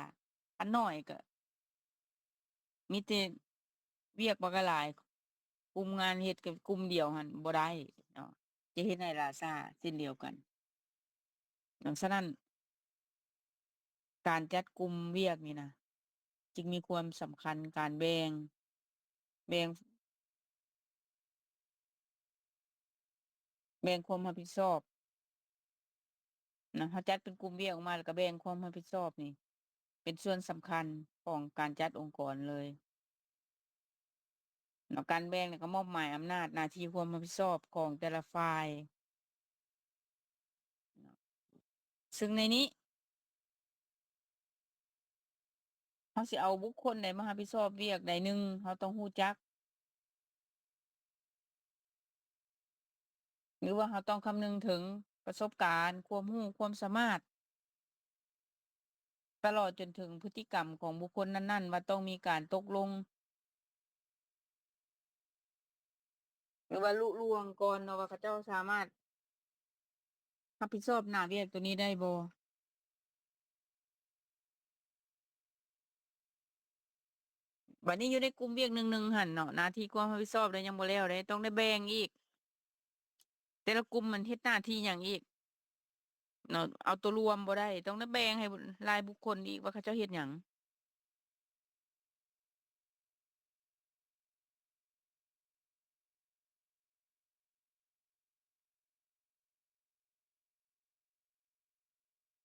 ຄັນໜ້ອຍກໍມີແຕ່ວຽກບັກຫຼາຍ ກຸ່ມງານເຮັດກັບກຸ່ມດຽວຫັ້ນບໍ່ໄດ້ເນາະ ຈະເຮັດໃຫ້ຫຼ້າຊ້າເຊັ່ນດຽວກັນ. ດັ່ງສະນັ້ນ ການຈັດກຸ່ມວຽກນີ້ນະ ຈຶ່ງມີຄວາມສຳຄັນ ການແບ່ງ ແບ່ງ ແບ່ງຄວາມຮັບຜິດຊອບນະ. ເຮົາຈັດເປັນກຸ່ມວຽກອອກມາ ແລ້ວກໍແບ່ງຄວາມຮັບຜິດຊອບນີ້ ເປັນສ່ວນສຳຄັນຂອງການຈັດອົງກອນເລີຍເນາະ. ການແບ່ງ ແລ້ວກໍມອບໝາຍອຳນາດ ໜ້າທີ່ ຄວາມຮັບຜິດຊອບຂອງແຕ່ລະຝ່າຍເນາະ. ຊຶ່ງໃນນີ້ ເຮົາຊິເອົາບຸກຄົນໃດມາຮັບຜິດຊອບວຽກໃດໜຶ່ງ ເຮົາຕ້ອງຮູ້ຈັກ ຫຼືວ່າເຮົາຕ້ອງຄຳນຶງເຖິງປະສົບການ, ຄວາມຮູ້, ຄວາມສາມາດ, ຕ ຕະຫຼອດຈົນເຖິງພຶດຕິກຳຂອງບຸກຄົນນັ້ນໆ ວ່າຕ້ອງມີການຕົກລົງ ຫຼືວ່າລຸລ່ວງກ່ອນເນາະ ວ່າເຂົາເຈົ້າສາມາດຮັບຜິດຊອບໜ້າວຽກໂຕນີ້ໄດ້ບໍ່. ບັດນີ້ຢູ່ໃນກຸ່ມວຽກໜຶ່ງໆຫັ້ນເນາະ ໜ້າທີ່ຄວາມຮັບຜິດຊອບໄດ້ຍັງບໍ່ແລ້ວເດ້ ຕ້ອງໄດ້ແບ່ງອີກ ແຕ່ລະກຸ່ມມັນເຮັດໜ້າທີ່ຫຍັງອີກເນາະ ເອົາໂຕລວມບໍ່ໄດ້ ຕ້ອງໄດ້ແບ່ງໃຫ້ລາຍບຸກຄົນອີກວ່າເຂົາເຈົ້າເຮັດຫຍັງ.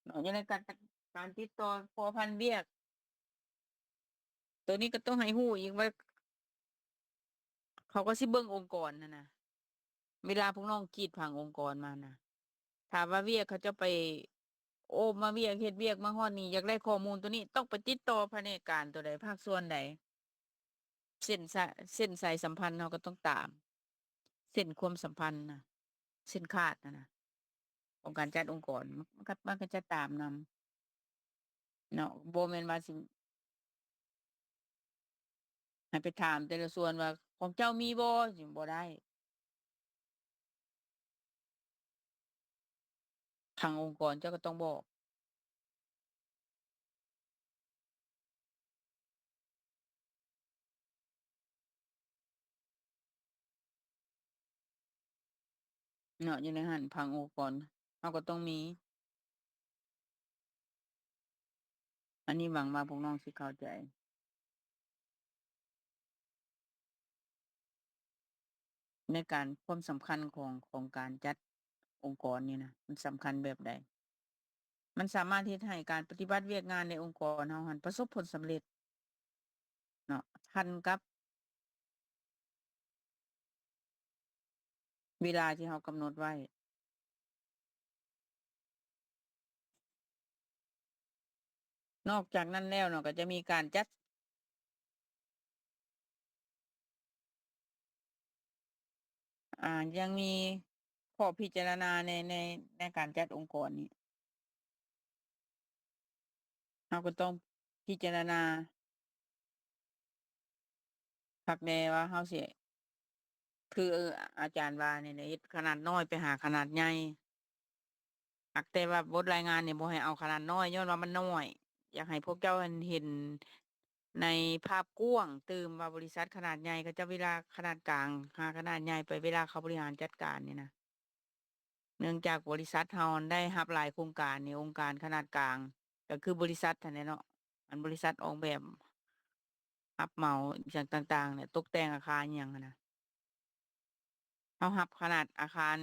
ເນາະ ຢູ່ໃນການ ການຕິດຕໍ່ພົວພັນວຽກ ໂຕນີ້ກໍຕ້ອງໃຫ້ຮູ້ອີກວ່າ ເຂົາກໍຊິເບິ່ງອົງກອນຫັ້ນນະ ເວລາພວກນ້ອງກຣີດຜັງອົງກອນມານະ ຖ້າວ່າວຽກເຂົາເຈົ້າໄປ ໂອ້ ມາວຽກ ເຮັດວຽກມາຮອດນີ້ ຢາກໄດ້ຂໍ້ມູນໂຕນີ້ ຕ້ອງໄປຕິດຕໍ່ພະແນກການໂຕໃດ ພາກສ່ວນໃດ ເສັ້ນສາ ເສັ້ນສາຍສຳພັນເຮົາກໍຕ້ອງຕາມ ເສັ້ນຄວາມສຳພັນນະ ເສັ້ນຂາດຫັ້ນນະ ຂອງການຈັດອົງກອນ ມັນກໍ ມັນກໍຈະຕາມນຳເນາະ ບໍ່ແມ່ນວ່າຊິ ໃຫ້ໄປຖາມແຕ່ລະສ່ວນວ່າ ຂອງເຈົ້າມີບໍ່? ບໍ່ໄດ້ ທາງອົງກອນເຈົ້າກໍຕ້ອງບອກເນາະ ຢູ່ໃນຫັ້ນ ທາງອົງກອນເຮົາກໍຕ້ອງມີ. ອັນນີ້ຫວັງວ່າພວກນ້ອງຊິເຂົ້າໃຈ ໃນການ ຄວາມສຳຄັນຂອງ ຂອງການຈັດອົງກອນນີ້ນະ ມັນສຳຄັນແບບໃດ? ມັນສາມາດເຮັດໃຫ້ການປະຕິບັດວຽກງານໃນອົງກອນເຮົາຫັ້ນປະສົບຜົນສຳເລັດເນາະ ທັນກັບ ເວລາທີ່ເຮົາກຳນົດໄວ້. ນອກຈາກນັ້ນແລ້ວເນາະ ກໍຈະມີການຈັດ ອ່າ ຍັງມີຂໍ້ພິຈາລະນາໃນ ໃນ ໃນການຈັດອົງກອນນີ້ ເຮົາກໍຕ້ອງພິຈາລະນາ ຄັກແນ່ວ່າເຮົາຊິ ຄືອາຈານວ່ານີ້ແຫຼະ ເຮັດຂະໜາດນ້ອຍໄປຫາຂະໜາດໃຫຍ່ ຫາກແຕ່ວ່າບົດລາຍງານນີ້ບໍ່ໃຫ້ເອົາຂະໜາດນ້ອຍ ຍ້ອນວ່າມັນນ້ອຍ ຢາກໃຫ້ພວກເຈົ້າຫັ້ນເຫັນໃນພາບກວ້າງຕື່ມວ່າບໍລິສັດຂະໜາດໃຫຍ່ ເຂົາເຈົ້າເວລາຂະໜາດກາງຫາຂະໜາດໃຫຍ່ໄປ ເວລາເຂົາບໍລິຫານຈັດການນີ້ນະ. ເນື່ອງຈາກບໍລິສັດເຮົາໄດ້ຮັບຫຼາຍໂຄງການໃນອົງການຂະໜາດກາງ ກໍຄືບໍລິສັດຫັ້ນແຫຼະເນາະ ອັນບໍລິສັດອອກແບບ ຮັບເໝົາອີ່ຫຍັງຕ່າງໆ ແລະ ຕົກແຕ່ງອາຄານອີ່ຫຍັງຫັ້ນນະ ເຮົາຮັບຂະໜາດອາຄານ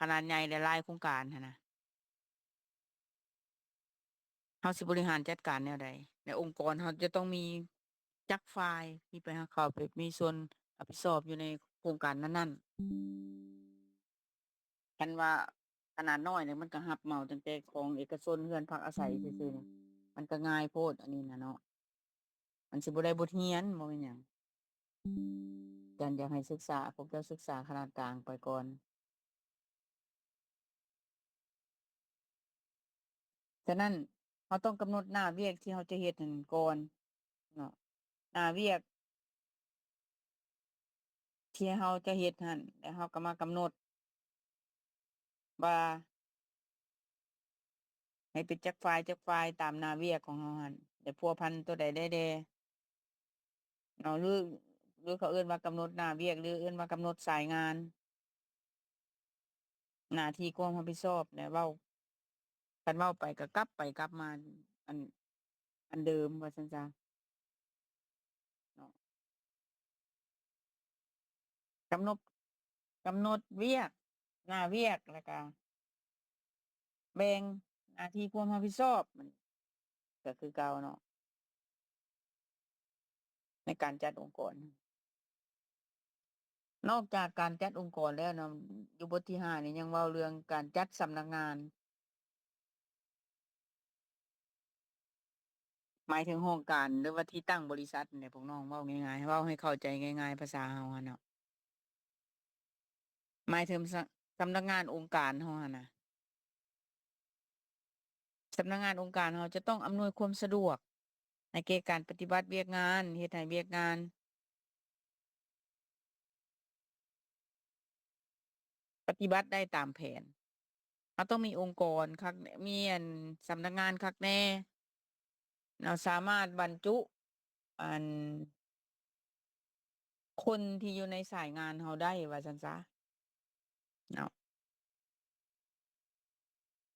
ຂະໜາດໃຫຍ່ຫຼາຍໆໂຄງການຫັ້ນນະ ເຮົາຊິບໍລິຫານຈັດການແນວໃດ? ໃນອົງກອນເຮົາຈະຕ້ອງມີຈັກຝ່າຍທີ່ໄປ ເຂົ້າໄປມີສ່ວນຮັບຜິດຊອບຢູ່ໃນໂຄງການນັ້ນໆ. ຄັນວ່າຂະໜາດນ້ອຍນີ້ ມັນກໍຮັບເໝົາຕັ້ງແຕ່ຂອງເອກະຊົນ ເຮືອນພັກອາໄສຊື່ໆນີ້ ມັນກໍງ່າຍໂພດ ອັນນີ້ນະເນາະ ມັນຊິບໍ່ໄດ້ບົດຮຽນ ບໍ່ແມ່ນຫຍັງ. ອາຈານຢາກໃຫ້ສຶກສາ ພວກເຈົ້າສຶກສາຂະໜາດກາງໄປກ່ອນ. ສະນັ້ນ ເຮົາຕ້ອງກຳນົດໜ້າວຽກທີ່ເຮົາຈະເຮັດຫັ້ນກ່ອນເນາະ ໜ້າວຽກທີ່ເຮົາຈະເຮັດຫັ້ນ ແລ້ວເຮົາກໍມາກຳນົດວ່າ ໃຫ້ເປັນຈັກຝ່າຍຈັກຝ່າຍຕາມໜ້າວຽກຂອງເຮົາຫັ້ນ ແລະ ພົວພັນຕົວໃດໄດ້ແດ່ເນາະ ຫຼື ຫຼືເຂົາເອີ້ນວ່າກຳນົດໜ້າວຽກ ຫຼືເອີ້ນວ່າກຳນົດສາຍງານ ໜ້າທີ່ຄວາມຮັບຜິດຊອບ ແລະ ເວົ້າ ຄັນເວົ້າໄປກໍກັບໄປກັບມາ ອັນ ອັນເດີມວ່າຊັ້ນຊະເນາະ. ກຳນົດ ກຳນົດວຽກ ໜ້າວຽກ ແລ້ວກະແບ່ງໜ້າທີ່ຄວາມຮັບຜິດຊອບ ມັນກະຄືເກົ່າເນາະ ໃນການຈັດອົງກອນ. ນອກຈາກການຈັດອົງກອນແລ້ວເນາະ ຢູ່ບົດທີຫ້ານີ້ຍັງເວົ້າເລື່ອງການຈັດສຳນັກງານ ໝາຍເຖິງຫ້ອງການ ຫຼືວ່າທີ່ຕັ້ງບໍລິສັດນີ້ແຫຼະ ພວກນ້ອງເວົ້າງ່າຍໆ ເວົ້າໃຫ້ເຂົ້າໃຈງ່າຍໆ ພາສາເຮົາຫັ້ນເນາະ ໝາຍເຖິງສະ ສຳນັກງານອົງການເຮົາຫັ້ນນະ. ສ ສຳນັກງານອົງການເຮົາຈະຕ້ອງອຳນວຍຄວາມສະດວກໃຫ້ແກ່ການປະຕິບັດວຽກງານ, ເຮັດໃຫ້ວຽກງານ ປະຕິບັດໄດ້ຕາມແຜນ. ເຮົາຕ້ອງມີອົງກອນຄັກ, ມີອັນສຳນັກງານຄັກແນ່, ເຮົາສາມາດບັນຈຸອັນຄົນທີ່ຢູ່ໃນສາຍງານເຮົາໄດ້ ວ່າຊັ້ນຊະເນາະ.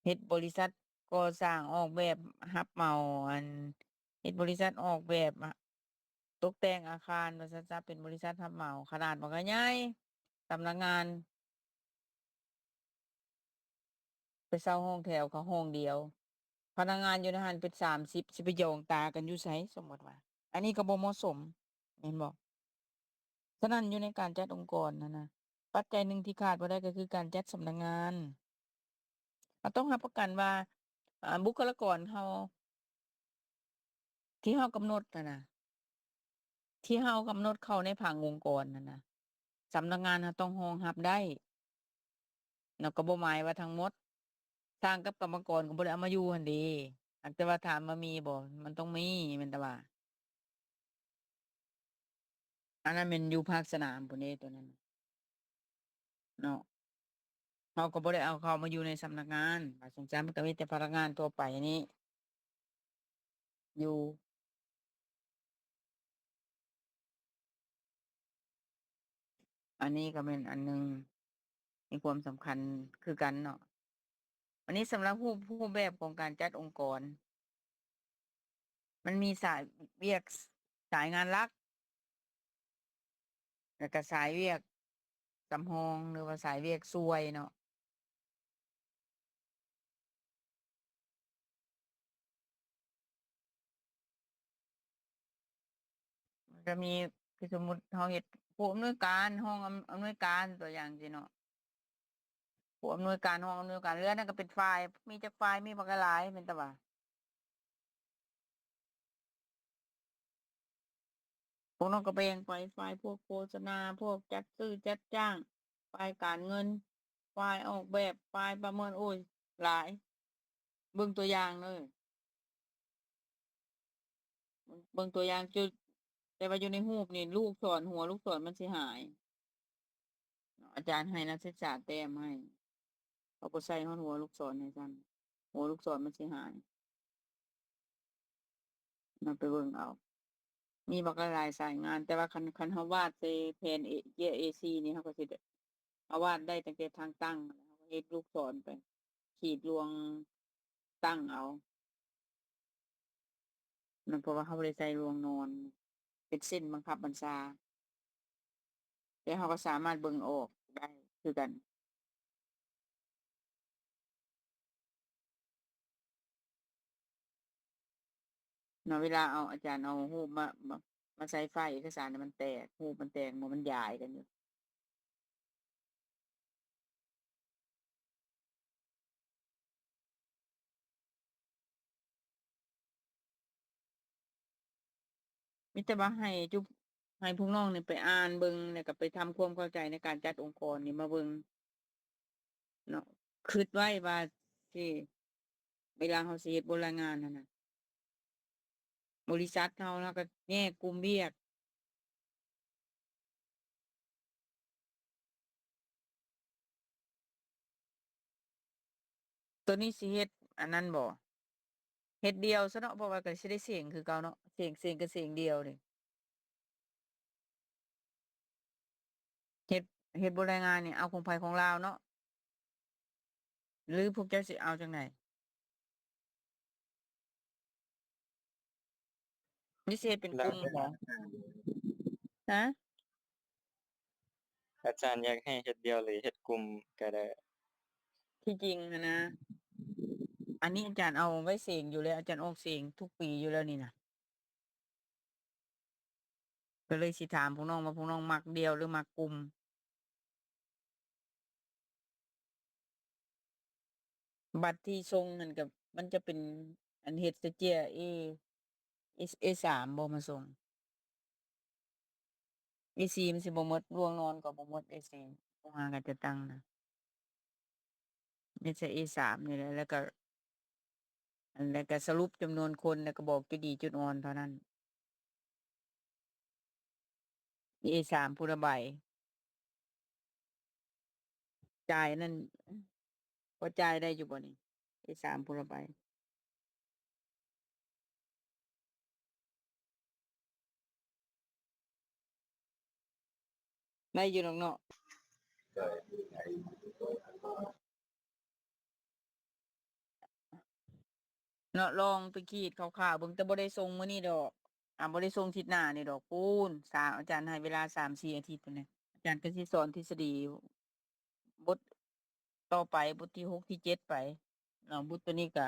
ເຮັດບໍລິສັດກໍ່ສ້າງອອກແບບຮັບເໝົາ, ອັນ ເຮັດບໍລິສັດອອກແບບ ອະ ຕົກແຕ່ງອາຄານ ວ່າຊັ້ນຊະ, ເປັນບໍລິສັດຮັບເໝົາ ຂະໜາດມັນກໍໃຫຍ່, ສຳນັກງານໄປເຊົ່າຫ້ອງແຖວເຂົາຫ້ອງດຽວ, ພະນັກງານຢູ່ໃນຫັ້ນເປັນສາມສິບ ຊິໄປຢອງຕາກັນຢູ່ໃສ? ສົມມຸດວ່າ ອັນນີ້ກໍບໍ່ເໝາະສົມ ແມ່ນບໍ່? ສະນັ້ນ ຢູ່ໃນການຈັດອົງກອນຫັ້ນນະ ປັດໄຈໜຶ່ງທີ່ຂາດບໍ່ໄດ້ກໍຄືການຈັດສຳນັກງານ. ເຮົາຕ້ອງຮັບປະກັນວ່າ ອາ ບຸກຄະລາກອນເຮົາ ທີ່ເຮົາກຳນົດຫັ້ນນະ ທີ່ເຮົາກຳນົດເຂົ້າໃນຜັງອົງກອນຫັ້ນນະ ສຳນັກງານເຮົາຕ້ອງຮອງຮັບໄດ້ເນາະ. ກໍບໍ່ໝາຍວ່າທັງໝົດ ຊ່າງກັບກຳມະກອນກໍບໍ່ໄດ້ເອົາມາຢູ່ຫັ້ນເດ. ຫາກແຕ່ວ່າຖາມວ່າມີບໍ່? ມັນຕ້ອງມີ ແມ່ນແຕ່ວ່າ ອັນນັ້ນແມ່ນຢູ່ພາກສະໜາມພຸ້ນເດ້ ໂຕນັ້ນເນາະ. ເຮົາກໍບໍ່ໄດ້ເອົາເຂົ້າມາຢູ່ໃນສຳນັກງານ ວ່າຊັ້ນຊະ, ມັນກໍມີແຕ່ພະນັກງານທົ່ວໄປນີ້ຢູ່. ອັນນີ້ກໍແມ່ນອັນໜຶ່ງມີຄວາມສຳຄັນຄືກັນເນາະ. ອັນນີ້ສຳລັບຮູບ, ຮູບແບບຂອງການຈັດອົງກອນ ມັນມີສາຍວຽກ ສາຍງານຫຼັກ ແລ້ວກໍສາຍວຽກສຳຮອງ ຫຼືວ່າສາຍວຽກຊ່ວຍເນາະ. ມັນຈະມີ ຄືສົມມຸດເຮົາເຮັດຜູ້ອຳນວຍການ, ຮອງອຳ, ອຳນວຍການ ຕົວຢ່າງຊີ້ເນາະ, ຜູ້ອຳນວຍການ, ຮອງອຳນວຍການ ເຫຼືອນັ້ນກໍເປັນຝ່າຍ, ມີຈັກຝ່າຍ? ມີບັກຫຼາຍໆ ແມ່ນແຕ່ວ່າ ພວກນ້ອງກໍແບ່ງໄປ ຝ່າຍພວກໂຄສະນາ, ພວກຈັດຊື້ຈັດຈ້າງ, ຝ່າຍການເງິນ, ຝ່າຍອອກແບບ, ຝ່າຍປະເມີນ, ໂອ້ຍ ຫຼາຍ. ເບິ່ງຕົວຢ່າງເດີ, ເບິ່ງຕົວຢ່າງຈຸດ, ແຕ່ວ່າຢູ່ໃນຮູບນີ້ ລູກສອນ, ຫົວລູກສອນມັນຊິຫາຍ. ອາຈານໃຫ້ນັກສຶກສາແຕ້ມໃຫ້, ເຂົາບໍ່ໃສ່ຮອດຫົວລູກສອນໃຫ້ຊ້ຳ, ຫົວລູກສອນມັນຊິຫາຍ. ນຳໄປເບິ່ງເອົາ. ມີບັກຫຼາຍໆສາຍງານ, ແຕ່ວ່າຄັນ, ຄັນເຮົາວາດໃສ່ແຜ່ນເອ, ເອສີ່ນີ້ ເຮົາກໍຊິໄດ້, ເຮົາວາດໄດ້ຕັ້ງແຕ່ທາງຕັ້ງ, ເຮົາກໍເຮັດລູກສອນໄປ, ຂີດລວງຕັ້ງເອົາ. ນັ້ນ ເພາະວ່າເຮົາບໍ່ໄດ້ໃສ່ລວງນອນ ເປັນເສັ້ນບັງຄັບບັນຊາ, ແຕ່ເຮົາກໍສາມາດເບິ່ງອອກໄດ້ຄືກັນເນາະ. ເວລາເອົາ, ອາຈານເອົາຮູບມາ, ມາ, ມາໃສ່ໄຟລ໌ເອກະສານ ມັນແຕກ, ຮູບມັນແຕກ, ມັນຢາຍກັນຢູ່. ມີແຕ່ວ່າໃຫ້ຈຸ, ໃຫ້ພວກນ້ອງນີ້ໄປອ່ານເບິ່ງ ແລ້ວກໍໄປທຳຄວາມເຂົ້າໃຈໃນການຈັດອົງກອນນີ້ມາເບິ່ງເນາະ. ຄິດໄວ້ວ່າຊິ, ເວລາເຮົາຊິເຮັດບົດລາຍງານຫັ້ນນະ, ບໍລິສັດເຮົາ, ເຮົາກໍແຍກກຸ່ມວຽກ. ໂຕນີ້ຊິເຮັດອັນນັ້ນບໍ່? ເຮັດດ່ຽວຊະເນາະ, ເພາະວ່າກໍຊິໄດ້ເສັງຄືເກົ່າເນາະ, ເສັງ, ເສັງກໍເສັງດ່ຽວນີ້. ເຮັດ, ເຮັດບົດລາຍງານນີ້ ເອົາຂອງໃຜຂອງລາວເນາະ, ຫຼືພວກເຈົ້າຊິເອົາຈັ່ງໃດ? ຫຼືຊິເຮັດເປັນກຸ່ມບໍ? ຮະ? ອາຈານຢາກໃຫ້ເຮັດດ່ຽວ ຫຼືເຮັດກຸ່ມກໍໄດ້. ທີ່ຈິງຫັ້ນນະ, ອັນນີ້ອາຈານເອົາໄວ້ເສັງຢູ່ແລ້ວ, ອາຈານອອກເສັງທຸກປີຢູ່ແລ້ວນີ້ນະ. ກໍເລີຍຊິຖາມພວກນ້ອງວ່າ ພວກນ້ອງມັກດ່ຽວ ຫຼື ມັກກຸ່ມ? ບັດທີ່ສົ່ງຫັ້ນກໍ ມັນຈະເປັນອັນເຮັດສະເຈຍ ເອ ເອ ເອສາມບໍ່ມາສົ່ງ? ເອສີ່ມັນຊິບໍ່ໝົດ, ລວງນອນກໍບໍ່ໝົດ ເອສີ່ ໂທຫາກໍຈະຕັ້ງນະ. ເຮັດໃສ່ເອສາມນີ້ແຫຼະ, ແລ້ວກໍ ອັນ ແລ້ວກໍສະຫຼຸບຈຳນວນຄົນ ແລ້ວກໍບອກຈຸດດີຈຸດອ່ອນເທົ່ານັ້ນ. ເອສາມ ຜູ້ລະໃບ. ຈ່າຍອັນນັ້ນ ພໍຈ່າຍໄດ້ຢູ່ບໍ່ນີ້? ເອສາມ ຜູ້ລະໃບ. ໄດ້ຢູ່ດອກເນາະ. ເນາະ ລອງໄປຂີດຄ່າວໆເບິ່ງ ແຕ່ບໍ່ໄດ້ສົ່ງມື້ນີ້ດອກ ອ່າ ບໍ່ໄດ້ສົ່ງທິດໜ້ານີ້ດອກ. ປູນ ສາມ ອາຈານໃຫ້ເວລາສາມສີ່ອາທິດພຸ້ນແຫຼະ ອາຈານກໍຊິສອນທິດສະດີ ບົດຕໍ່ໄປ ບົດທີຫົກ ທີເຈັດ ໄປເນາະ. ບົດໂຕນີ້ກໍ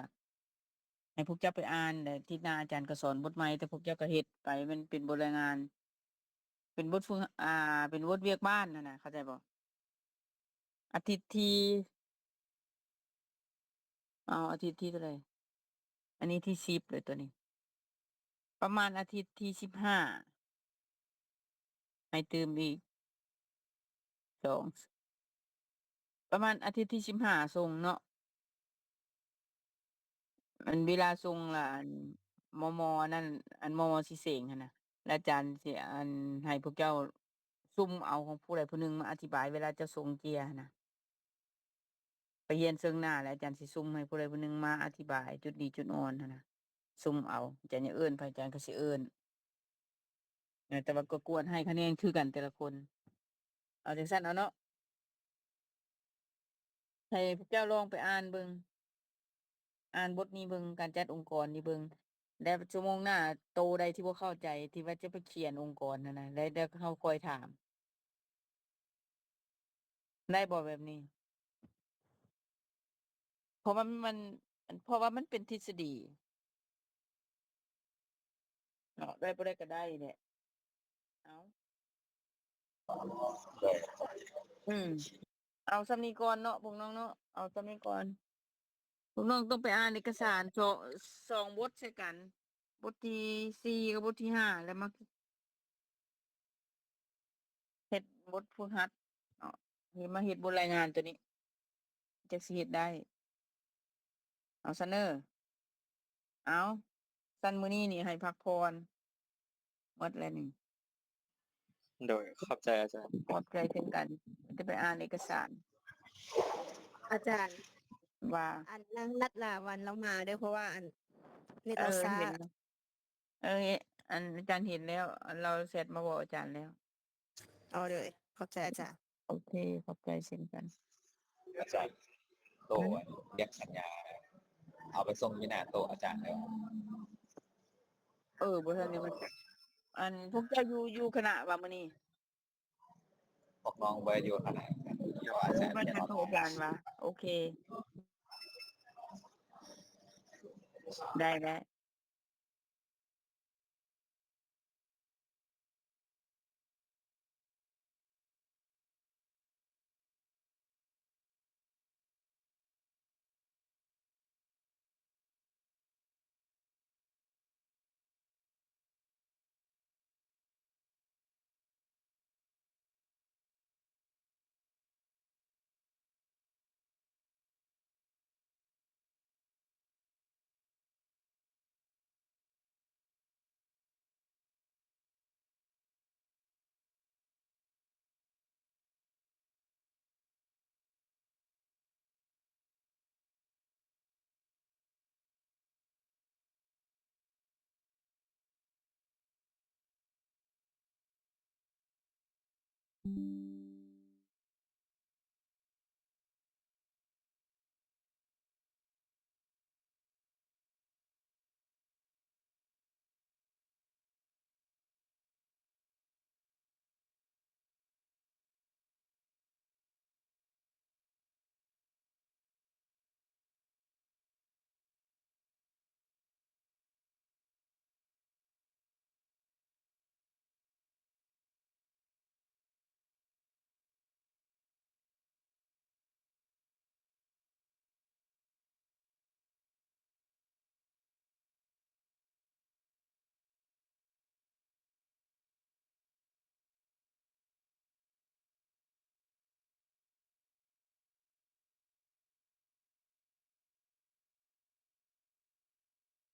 ໃຫ້ພວກເຈົ້າໄປອ່ານ ແລ້ວທິດໜ້າອາຈານກໍສອນບົດໃໝ່ ແຕ່ພວກເຈົ້າກໍເຮັດໄປ ມັນເປັນບົດລາຍງານ ເປັນບົດຝຶກ ອ່າ ເປັນບົດວຽກບ້ານຫັ້ນນະ ເຂົ້າໃຈບໍ່? ອາທິດທີ ເອົາ ອາທິດທີເທົ່າໃດ? ອັນນີ້ທີສິບເລີຍໂຕນີ້ ປະມານອາທິດທີສິບຫ້າ ໃຫ້ຕື່ມອີກສອງ ປະມານອາທິດທີສິບຫ້າສົ່ງເນາະ. ອັນເວລາສົ່ງລະ ອັນ ມມ ອັນນັ້ນ ອັນ ມມ ຊິເສັງຫັ້ນນະ ແລ້ວອາຈານຊິ ອັນ ໃຫ້ພວກເຈົ້າສຸ່ມເອົາຂອງຜູ້ໃດຜູ້ໜຶ່ງມາອະທິບາຍ ເວລາເຈົ້າສົ່ງເຈ້ຍຫັ້ນນະ ໄປຮຽນເຊິ່ງໜ້າ ແລ້ວອາຈານຊິສຸ່ມໃຫ້ຜູ້ໃດຜູ້ໜຶ່ງມາອະທິບາຍຈຸດດີຈຸດອ່ອນຫັ້ນນະ ສຸ່ມເອົາ. ອາຈານຢາກເອີ້ນໃຜ ອາຈານກໍຊິເອີ້ນ ແຕ່ວ່າກໍກວດໃຫ້ຄະແນນຄືກັນແຕ່ລະຄົນ. ເອົາຈັ່ງຊັ້ນເອົາເນາະ ໃຫ້ພວກເຈົ້າລອງໄປອ່ານເບິ່ງ ອ່ານບົດນີ້ເບິ່ງ ການຈັດອົງກອນນີ້ເບິ່ງ ແລະ ຊົ່ວໂມງໜ້າ ໂຕໃດທີ່ບໍ່ເຂົ້າໃຈ ທີ່ວ່າຈະໄປຂຽນອົງກອນຫັ້ນນະ ແລ້ວ ແລ້ວເຮົາຄ່ອຍຖາມ ໄດ້ບໍ່ແບບນີ້? ເພາະວ່າມັນ ເພາະວ່າມັນເປັນທິດສະດີເນາະ ໄດ້ບໍ່ໄດ້ກໍໄດ້ແຫຼະ. ເອົາ ອືມ ເອົາສ່ຳນີ້ກ່ອນເນາະພວກນ້ອງເນາະ ເອົາສ່ຳນີ້ກ່ອນ. ພວກນ້ອງຕ້ອງໄປອ່ານເອກະສານສອງ ສອງບົດໃສ່ກັນ ບົດທີສີ່ກັບບົດທີຫ້າ ແລ້ວມາ ເຮັດບົດຝຶກຫັດເນາະ ເຮັດ ມາເຮັດບົດລາຍງານໂຕນີ້ ຈັກຊິເຮັດໄດ້. ເອົາຊະເນີ ເອົາ ຊັ້ນມື້ນີ້ນີ້ໃຫ້ພັກຜ່ອນ ໝົດແລ້ວນີ້. ໂດຍ ຂອບໃຈອາຈານ. ຂອບໃຈເຊັ່ນກັນ ຈະໄປອ່ານເອກະສານ. ອາຈານ ວ່າ ອັນ ນາງລັດລາວັນລາວມາເດີ ເພາະວ່າ ອັນ ເນັດລາວຊ້າ. ເອີ ອັນ ອາຈານເຫັນແລ້ວ ລາວແຊັດມາບອກອາຈານແລ້ວ. ເອົາເລີຍ ຂອບໃຈອາຈານ. ໂອເຄ ຂອບໃຈເຊັ່ນກັນ. ອາຈານ ໂຕ ອັນ ລຽກສັນຍາ ເອົາໄປສົ່ງຢູ່ໜ້າໂຕະອາຈານແລ້ວ. ເອີ ບໍ່ທັນໄດ້ ອັນ ພວກເຈົ້າຢູ່ ຢູ່ຄະນະວ່າມື້ນີ້? ພວກນ້ອງບໍ່ໄດ້ຢູ່ຄະນະ ຢູ່ອາຈານ ເອີ ຢູ່ນອກຫ້ອງ ອາຈານວ່າ. ໂອເຄ ໄດ້ ໄດ້.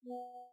ໂອ້